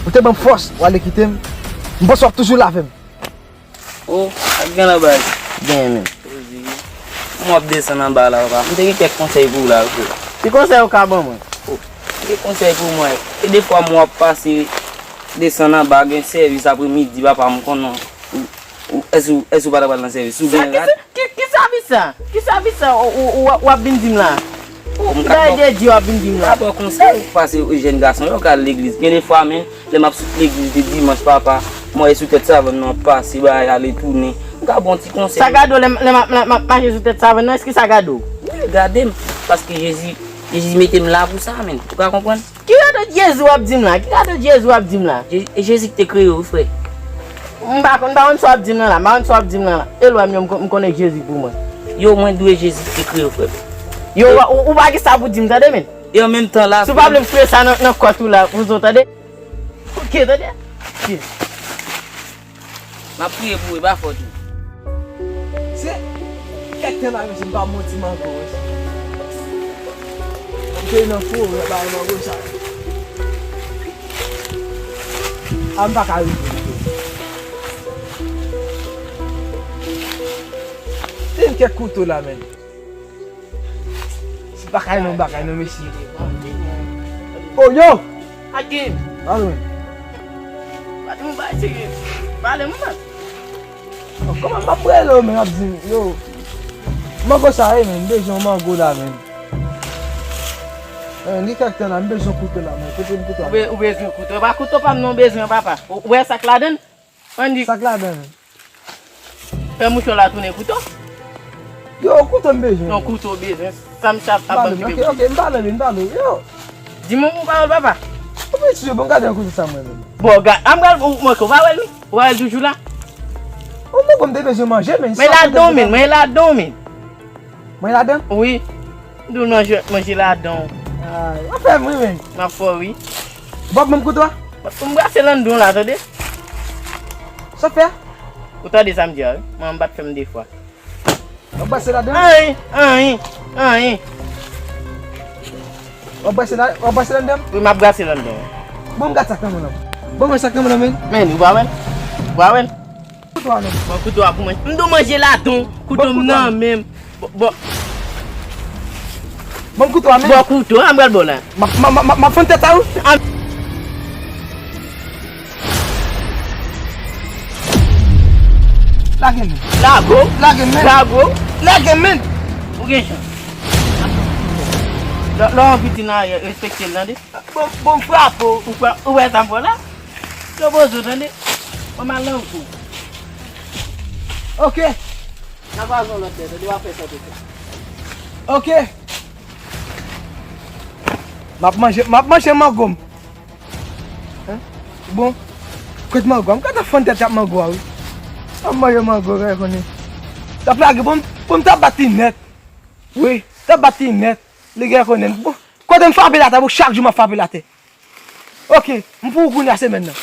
ou te ban m fòs, ou ale kite m. M panse w ap toujou la avè m. Oh, sa k gen la baz? Genyen menm. Poze. M w ap desann anba la, papa. M te gen kèk konsèy pou w la, frè. Ki konsèy ou ka ban mwen? Oh, m gen konsèy pou mwen. E defwa m w ap pase desann anba, gen sèvis apremidi, papa, m konnen w, w, èske w, èske w pa ta pral nan sèvis? Ou gen rad? Ki, ki sèvis sa? Ki sèvis sa w, w, w, w ap vin di m la? Oh, m ka ba w. Ki bagay de Dye w ap vin di m la? M ka ba w konsèy, pase jèn gason yo ka al legliz. Gen defwa, men, lè m ap sot legliz de dimanch, papa, m wè sou tèt savann nan ap pase, bagay ale tounen. M ka ba w ti konsèy. Sa gade w lè m, lè m ap, lè m ap mache sou tèt savann nan, èske sa gade w? Wi, gade m, paske Jezi, Jezi mete m la pou sa, menn. Ou ka konprann? Ki gade Jezi w ap di m la? Ki gade Jezi w ap di m la? Je-, e Jezi ki te kreye w, frè. M pa konn, m pa konn sa w ap di m nan la, m pa konn sa w ap di m nan la. Elwanye w, m kon-, m konnen Jezi pou mwen. Yo, mwen dwe Jezi ki te kreye w, frè. Yo, ou, ou pa gen sa pou di m, tande, menn. E an menm tan la, si w pa vle m fouye sa nan, nan kòt ou la, pou zot, tande. Ok, tande. Ok. M ap priye pou ou, e pa fòt ou. Se kèk tan la, mesye, m pa manti m ankò, mesye. M te nan forè, bay mango sa. A, m pa ka rive. Te gen kèk kouto la, menn. Se bagay non, bagay non, mesye. Oh, yo! Akin! Pale mwen. Pale mwen, bay, serye. Pale mwen, man. Oh, kòman m ap rele w, men, ap di m, yo. Mango sa ye, men, m bezwen yon mango la, men. Eh, li kèk tan la, m bezwen kouto la, men. Kote m kouto a? Ou be-, ou bezwen kouto? E pa kouto pa m non, bezwen, papa. Ou, ou wè sa k ladan l? Andy. Sa k ladan l? Fè mouchwa la tounen kouto. Yo, kouto m bezwen. Non, kouto w bezwen. Sa misye ap, ap ban m kite. Ok, ok, m pale, m pale, yo. Di m yon pawòl, papa. Ou mwen tiye, bon, gade yon kote sa mwen menm. Bon, gade, a m pral, ou, mwen, ou pa wè l, wi? Ou pa wè l toujou la? Ou mwen, m te bezwen manje, men. Mwen ladan, men, mwen ladan, men. Mwen ladan? Wi. M di w manje, manje ladan w. Ay, w ap fè m ri, men. M ap fè w ri. Ou p ap ban m kouto a? M brase l anndan w la, tande. Sa w fè? Ou tande sa m di a, wi. Manman m pa t fè m de fwa. W ap brase ladan? Anyen, anyen, anyen. W ap brase la, w ap brase l anndan? Wi, m ap brase l anndan w. Bon, m gad sa k nan men nan. Bon, mwen sa k nan men nan, men. Men, ou pa wè l? Ou pa wè l? Kouto a non. Bon, kouto a pou mwen. M di w manje ladan w. Kouto m nan men m. Bon, bon. Bon, kouto a men. Bon, kouto a, m pral ba w la. M ap, m ap, m ap, m ap fann tèt a ou. An- Lage men. Lago. Lage men. Lago. Lage men. Ou gen chans. Lè, lè yon pitit nan aryè, respekte l, tande? Bon, bon, m frape w. Ou fra-, ou wè sa m fè w la? Yo bozo, tande? Ou mal nan kou. Ok. N a kwaze yon lòt lè, tande, w a fè sa w te fè. Ok. M ap manje, m ap manje mango m. Hein? Bon, kot mango a? M kontan fann tèt ap mango a, wi. M ap manje mango, gen konnen. T ap lage, bon, bon, m t ap bat li nèt. Wi, t ap bat li nèt. Li gen konnen. Bon, kote m frape l atè, bon, chak jou m ap frape l atè. Ok, m pou ou kounye a semèn nan.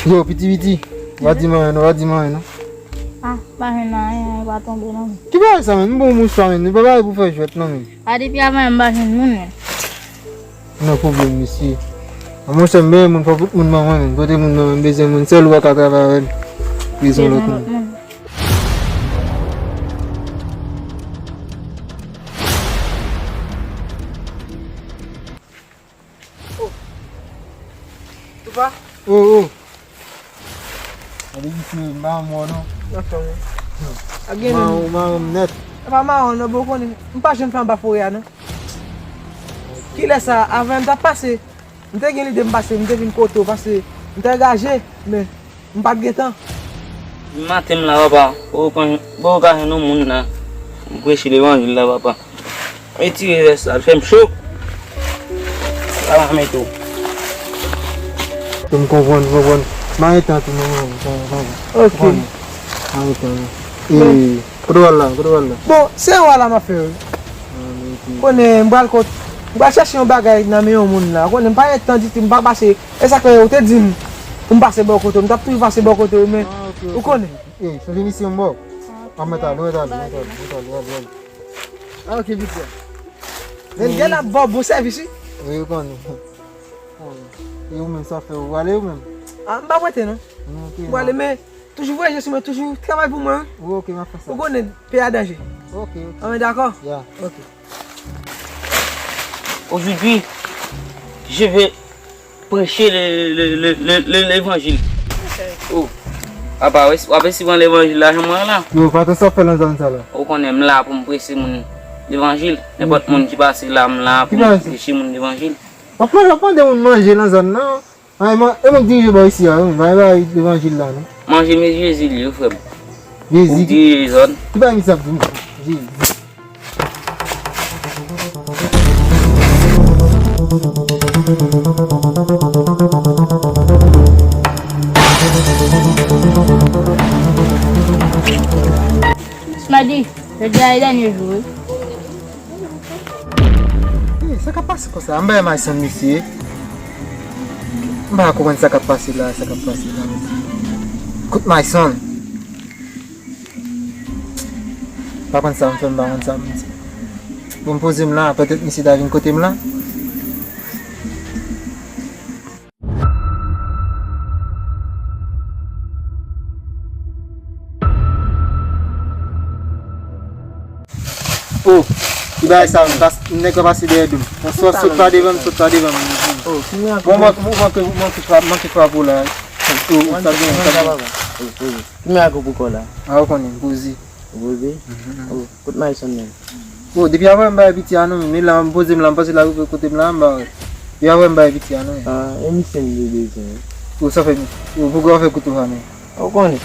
Yo, piti piti, w a di m anyen non, w a di m anyen non. Ah, m pa jwenn anyen, anyen pa tonbe nan men. Ki bagay sa menm? M bon mouchwa menm, nou pa bagay pou fè jwèt non menm. A depi avan yè m pa jwenn moun menm. Nan pwoblèm, mesye. A monchè, m benyen moun, fò tout moun ban mwen menm. Kote moun ban mwen, m bezwen moun, sèl ou a ka travay avè m. Bezwen lòt moun. Toupa? Oh, oh. Gade misye, m pa renmen w non. Nan fè mwen. A gen menm. Ou mawon nèt. E pa mawon non, bon, konnen, m pa janm fè anba forè a non. Kilè sa, avan m t ap pase, m te gen lide m pase, m te vin kote w, pase m te angaje, men m pa t gen tan. Maten m la, papa, ou konn, bon, ou ka jwenn yon moun la, m preche levanjil la, papa. Retire vès la, l fè m cho. Ala mete w. M konprann, m konprann. Mare tan tou, non, non, non, non. Ok. Mare tan, non. E, kote w al la, kote w al la? Bon, se yon wala m ap fè, wi. Ah, ok. Konnen, m pral kot, m pral chèche yon bagay nan men yon moun la. Konnen, m pa gen tan ditou, m pa pase. E sa k fè, ou te di m pou m pase bò kote w, m t ap toujou pase bò kote w, men, ou konnen. E, sonje misye m ba w. An mèt ale, mèt ale, mèt ale, mèt ale, mèt ale. Ah, ok, big boy. Men gen la ba w bon sèvis, wi. Wi, ou konnen. E ou menm sa fè ou ale ou menm? Ah, m pa prete non. M ale, men toujou voye je sou mwen, toujou travay pou mwen, wi. Wi, ok, m ap fè sa. Ou konnen, peyi a danje. Ok, ok. Ah, men dakò? Ya. Ok. Aujourd'hui, je vais prêcher le, le, le, le, le, l'évangile. Oh. Apa, w ap resivan levanjil la, jan mwen la. Yo, patron, sa w fè nan zòn sa la? Ou konnen m la pou m preche moun levanjil. Nenpòt moun ki pase la, m la pou m preche moun levanjil. W ap mande, w ap mande moun manje nan zòn nan? Ay, man, e mwen k dirije bò isi a, wi, bay, bay levanjil la, non? Manje, men Jezi li ye, frè m. Jezi? Ou dirije zòn. Ki bagay misye ap di, man? Jezi. Smadi, jodi a e dènye jou, wi. Hey, sa k ap pase konsa? Ann bay Mayson misye. M pa konprann sa k ap pase la, sa k ap pase la. Kout Mayson. M pa konn sa m fè, m pa konn sa m di. Bon, m poze m la, petèt misye ta vin kote m la. Oh, ki bagay sa, m pas-, nèg la pase dèyè do m. Sot, sot pa devan m, sot pa devan m. Oh, ki mirak. Bon, manke, manke, manke frape ou la. Oh, sa gen, sa gen. Ki mirak ou pou kò la? A, ou konnen, poze. Ou poze? Mhm. Oh, kot Mayson menm? Oh, depi avan m bay piti a non, men la m poze m la, m pase la kote m la, m ba. Depi avan m bay piti a non. Ah, e misye m te bezwen. Oh, sa fè, oh, poukò w fè kout ou sa menm? Ou konnen.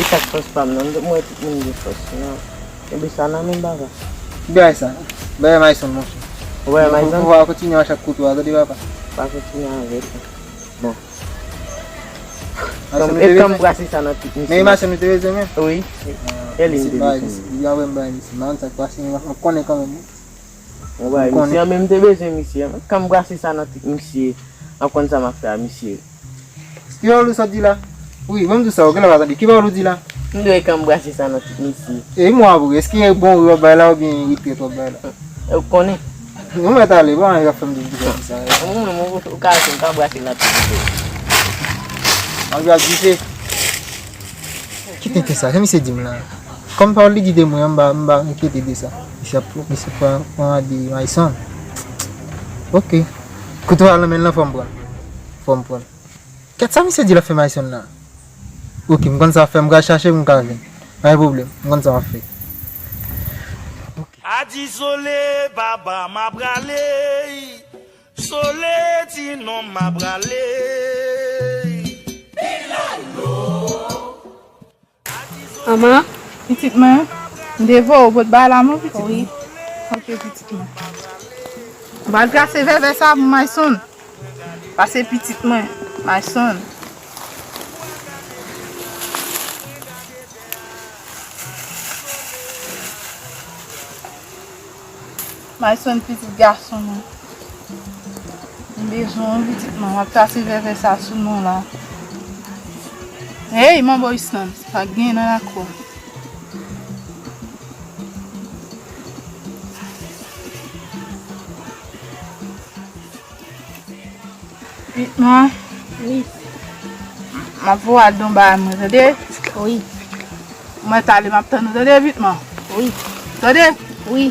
E sa k fòs pa m nan, m wè tout moun gen fòs. Non. Enben sa nan men baba. Ki bagay sa? Bagay Mayson, monchè. Ou wè Mayson? Ou va kontinye a chak kout ou a, tande papa. Pa kontinye avèk. Bon. Kòm, e kòm brase sa nan tout misye. Men Mayson ou te bezwen men? Wi. E li m te bezwen. Li a wè m bay misye. Man, sa k pase, m konnen kanmenm. Mwen bay misye, an menm te bezwen misye. Kan m brase sa nan tout misye, an konn sa m ap fè a misye. Ki pawòl ou sot di la? Wi, ban m di w sa, ou genlè pa tande. Ki pawòl ou di la? M dwe kan m brase sa nan tout misye. E mwa pou, èske bon w ap bay la oubyen retrèt w ap bay la? Ou konnen. Ou mèt ale, pa anyen k ap fè m di w sa. Ou menm, ou, ou ka ase, m ka brase nan tout misye. Anvi ap dife. Ki tenten sa, sa misye di m la? Kòm pawòl li di de mwen, m pa, m pa enkyete de sa. Misye ap, misye pran, pran di Mayson. Ok. Kote w al nan men l lan, fò m pran. Fò m pran. Kèt sa misye di l ap fè Mayson la. Ok, m konn sa w ap fè, m pral chache pou m ka vin. Pa gen pwoblèm, m konn sa w ap fè. Ok. Adi Sole, papa, m ap prale. Sole, ti nonm, m ap prale. Manman. Pitit mwen, m te voye w pot bagay la non, pitit mwen. Wi. Ok, pitit mwen. M pral trase vèvè sa pou Mayson. Pase pitit mwen, Mayson. Mayson, pitit gason mwen. M bezwen w, pitit mwen. W ap trase vèvè sa sou non la. Hey, manbo Island, sa k gen nan lakou a? Pitit mwen. Wi. M ap voye w al nan bagay mwen, tande? Wi. Mwen t ale, m ap tann ou, tande, pitit mwen? Wi. Tande? Wi.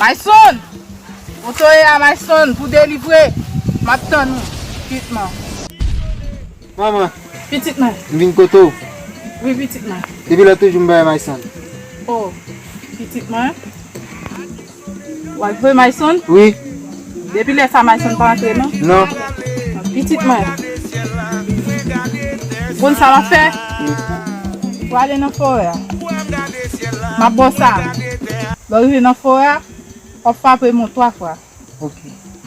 Mayson! Ou toye a Mayson pou delivre. M ap tann ou, pitit mwen. Manman. Pitit mwen. M vin kote w. Wi, pitit mwen. Depi lè toujou m bay Mayson. Oh, pitit mwen. W al voye Mayson? Wi. Depi lè sa Mayson pa antre non? Non. Pitit mwen. Konn sa m ap fè? Wi. W ale nan forè a. M ap ba w sa. Lè w rive nan forè a, w ap frape mwen twa fwa. Ok.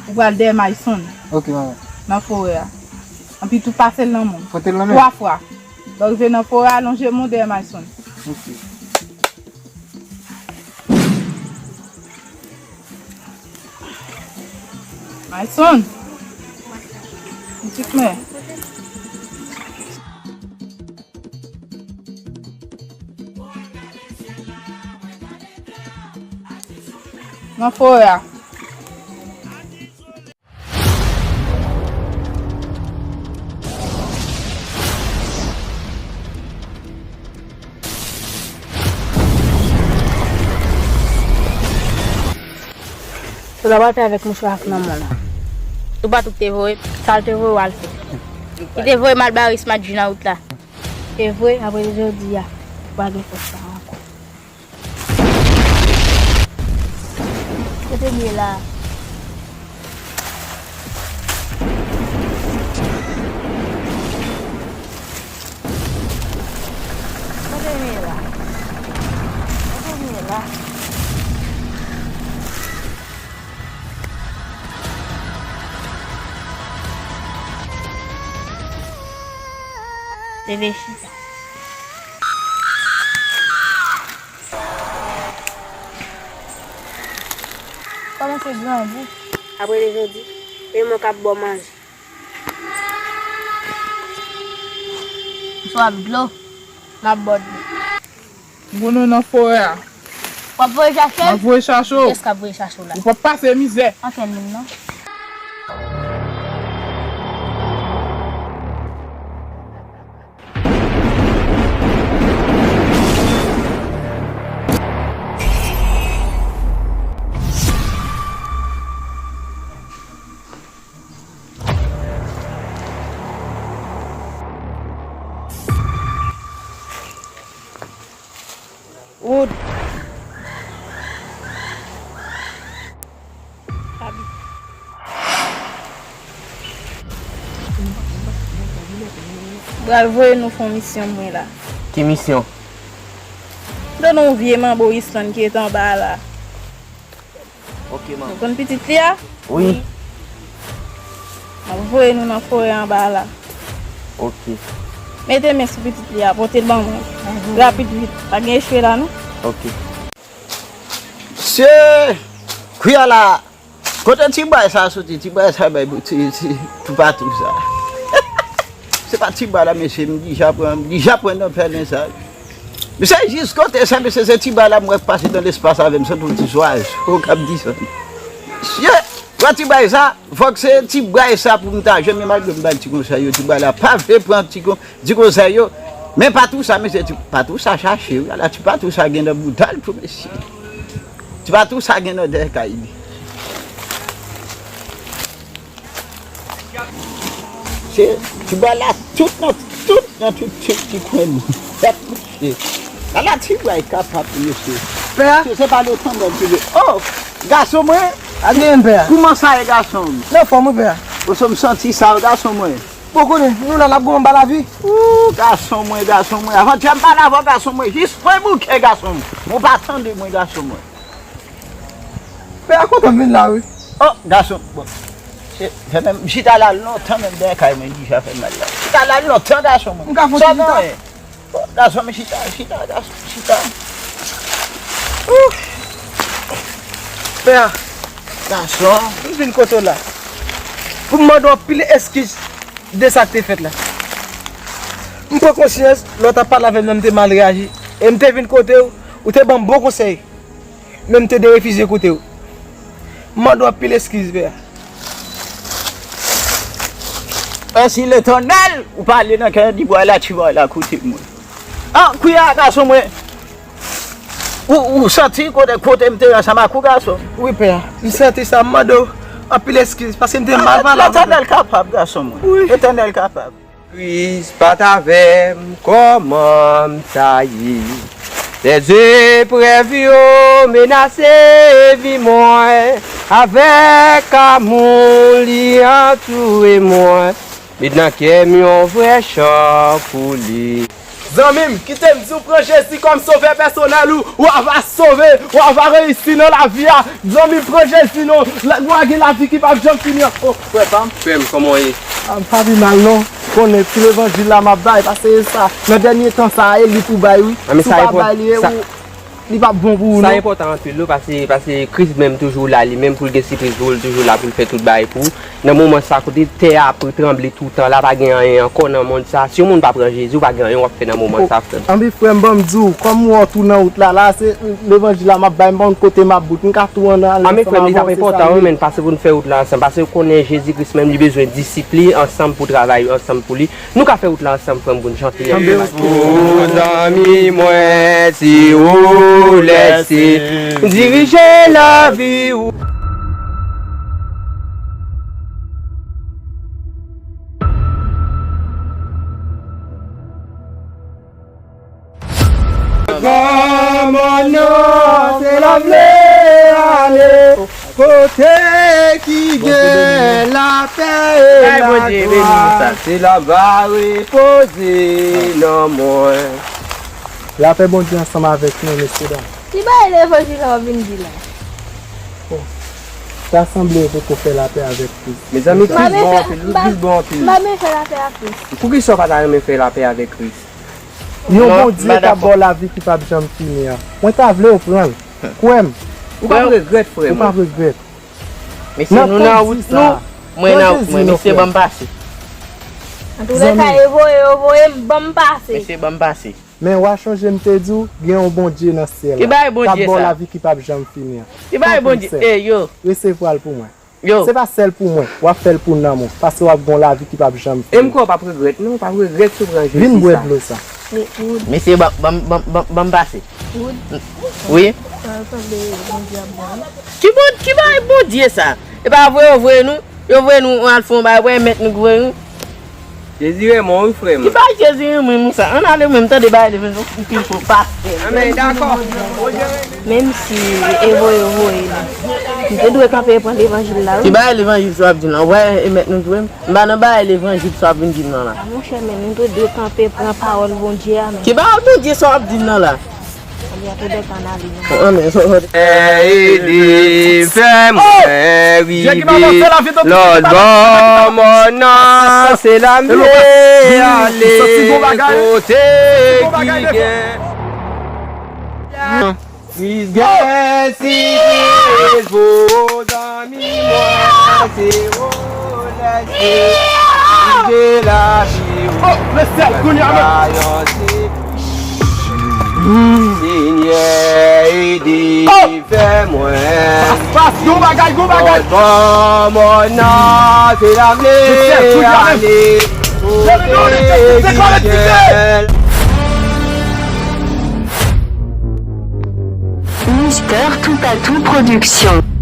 Ou pral dèyè Mayson. Ok, manman. Nan forè a. Anpi tou pase l nan men w. Fwote l nan men? Twa fwa. Lè w rive nan forè a, lonje men w dèyè Mayson. Ok. Mayson. Pitit mwen. Nan forè a. Sòlda pral fè avèk mouchwa ak nan men w la. Toupatou ki te voye, sa l te voye w al fè. Li te voye m al bare Smadji nan wout la. Se vre, apre jodi a, ou pa gen fòs sa ankò. Kote m ye la? Kote m ye la? Kote m ye la? Leve chita. Kòmanse grangou. Apre de jodi, e mwen k ap ba w manje. M swaf dlo. M ap ba w dlo. M konnen w nan forè a. W ap voye chache l? M ap voye chache w. Kiyès k ap voye chache w la? Ou p ap pase mizè. Ankenn moun non. Wood. Abi. Pral voye nou fè yon misyon mwen la. Ki misyon? Donn yon vye manbo Island ki ret anba a la. Ok, manman. Ou konn pitit li a? Wi. M ap voye nou nan forè anba a la. Ok. Mete men sou pitit li a, pote l ban mwen. Rapid vit, pa gen echwe la non. Ok. Mesye! Kounya la, kote ti bway sa soti? Ti bway sa bay ti, ti, toupatou sa. Se pa ti bway la, mesye, m dija pran, m dija pran nan pèlen sa. Mesye, jis kote sa, mesye, se ti bway la m wè k pase nan lespas avè m, se pou ti swazo k ap disann. Mesye, pran ti bway sa, fòk se ti bway sa pou m ta jwenn, men malgre m bay ti konsèy yo, ti bway la pa vle pran ti kon, ti konsèy yo. Men patou sa, mesye, ti, patou sa chache, wi, ala ti patou sa gen nan bouda l tou, mesye. Ti pa tou sa gen nan dèyè kay li. Se ti bwa la tout nan tout nan tout tout ti kwen li. Tèt kouche. Ala ti bwa e kapab mesye. Pè a? Se, se pa le tan mwen ki le. Oh! Gason mwen! A gen pè a? Kouman sa ye gason m? Nan fòm wi pè a. Ou se m santi sa wi gason mwen. Bon konnen, nou la n ap goumen anba lavi. Ooh, gason mwen, gason mwen. Avantyè m pale avè w gason mwen. Jis pran bouke gason m. Ou pa tande mwen gason mwen. Pè a kontan m vin la wi. Oh, gason. Bon. Se, fè menm, m chita la lontan menm dèyè kay mwen deja fè mal la. Chita la lontan gason mwen. M ka fè yon ti chita? Oh, gason mwen chita, chita, gason, chita. Ooh. Pè a. Gason. M vin kote w la. Pou m mande w anpil eskiz de sa k te fèt la. M pran konsyans, lè w t ap pale avè m nan, m te mal reyaji. E m te vin kote w, ou te ban m bon konsèy. Men m te derefize koute w. M mande w anpil eskiz, pè a. Mèsi Letènèl, ou pale nan kè di bwa la, ti bwa la, koute mwen. Ah, kounya, gason mwen. Ou, ou santi kote, kote m te ansanm ak ou, gason? Wi, pè a. M santi sa, m mande w anpil eskiz, paske m te mal pale avè w. Letènèl kapab, gason mwen. Wi. Letènèl kapab. Kris pa t avè m, kòman m ta ye? Lèzeprèv yo menase vi mwen, avèk amou li antoure mwen, met nan kè m yon vrè chan pou li. Zanmi m, kite m di w, pran Jezi kòm sovè pèsonèl ou, w a va sove, w a va reyisi nan lavi a. Zanmi m, pran Jezi non, w a gen lavi ki p ap janm fini an. Oh, frè pa m. Frè m, kòman w ye? Ah, m pa pi mal non. Konnen ti levanjil la m ap bay, paske e sa, nan dènye tan sa a, e li pou bay wi. Si w pa bay li, e ou, li p ap bon pou ou non. Sa enpòtan anpil wi, paske, paske Kris menm toujou la, li menm pou l gen sipriz pou ou, li toujou la pou l fè tout bagay pou ou. Nan moman sa, kote tè a ap tranble toutan la, pa gen anyen ankò nan mond sa. Si yon moun pa pran Jezi, ou pa gen anyen w ap fè nan moman sa, frè m. Anben, frè m, ban m di w, kòm m wè w tou nan wout la, la, se levanjil la m ap bay, m pa konn kote m ap bout, m ka tou ann ale ansanm avè w, se sa m vle. Anben, frè m, li t ap enpòtan wi, men, paske pou n fè wout la ansanm, paske ou konnen Jezi Kris menm, li bezwen disip li ansanm pou travay ansanm pou li. Nou ka fè wout la ansanm, frè m, pou n chante. Pou zanmi mwen, si ou lèse m dirije lavi ou. Kòman non se la m vle ale. Kote ki gen lapè e lajwa, se la m va repoze nanm mwen. Lapè Bondye ansanm avèk nou, mesye dam. Ki bagay levanjil sa w ap vin di la? Bon, ta sanble yo poko fè lapè avèk Kris. Mezanmi, Kris bon anpil, Kris bon anpil. M pa vle fè lapè ak Kris. Poukisa w pa ta renmen fè lapè avèk Kris? Yon Bondye k ap ba w lavi ki p ap janm fini an. Mwen ta vle w pran l. Kwè m. Ou p ap regrèt, frè m. Ou p ap regrèt. Mesye, nou nan wout nou. Mwen nan wout mwen. Mesye, ban m pase. Antoulèka, yo voye, yo voye m, ban m pase. Mesye, ban m pase. Men w a chonje m te di w, gen yon Bondye nan syèl la k ap ba w lavi ki p ap janm fini an. Ki bagay Bondye sa? Ki bagay Bondye? Ey, yo. Resevwa l pou mwen. Yo. Se pa sèl pou mwen, w ap fè l pou nanm ou, paske w ap gen yon lavi ki p ap janm fini. E m kwè w p ap regrèt non, w p ap regrèt si w pran Jezi sa. Vin bwè dlo sa. Mesye, ban, ban, ban, ban, ban m pase. Wi. Sa sanble Bondye ap ban nou. Ki Bon-, ki bagay Bondye sa? E pa voye yo voye nou? Yo voye nou al fè yon bagay, wè mèt nou k voye nou. Jezi renmen w wi, frè m. Ki bagay Jezi renmen nou sa? Ann ale mwen, m tande bagay levanjil anpil fò, pastè. Amèn, dakò. Menm si e voye yo voye nou, nou te dwe kanpe e pran levanjil la wi. Ki bagay levanjil sa w ap di m lan? Wè, e mèt nou k voye m. M pa nan bagay levanjil sa w ap vin di m lan la. Monchè, men nou te dwe kanpe pran pawòl Bondye a, men. Ki pawòl Bondye sa w ap di m lan la? Ebyen, tou dèk ann ale, non. Ede fè mwen rive lòtbò mòn nan, se la m vle ale kote ki gen. Kris gen sipriz pou zanmi mwen, se ou lèse m rive la pi wo. Mwen pa yon se Senyè, ede fè mwen. Pas, pas, gon bagay, gon bagay. Lòtbò mòn nan, se la m vle ale. Kote ki jèl. Mister Toupatou Production.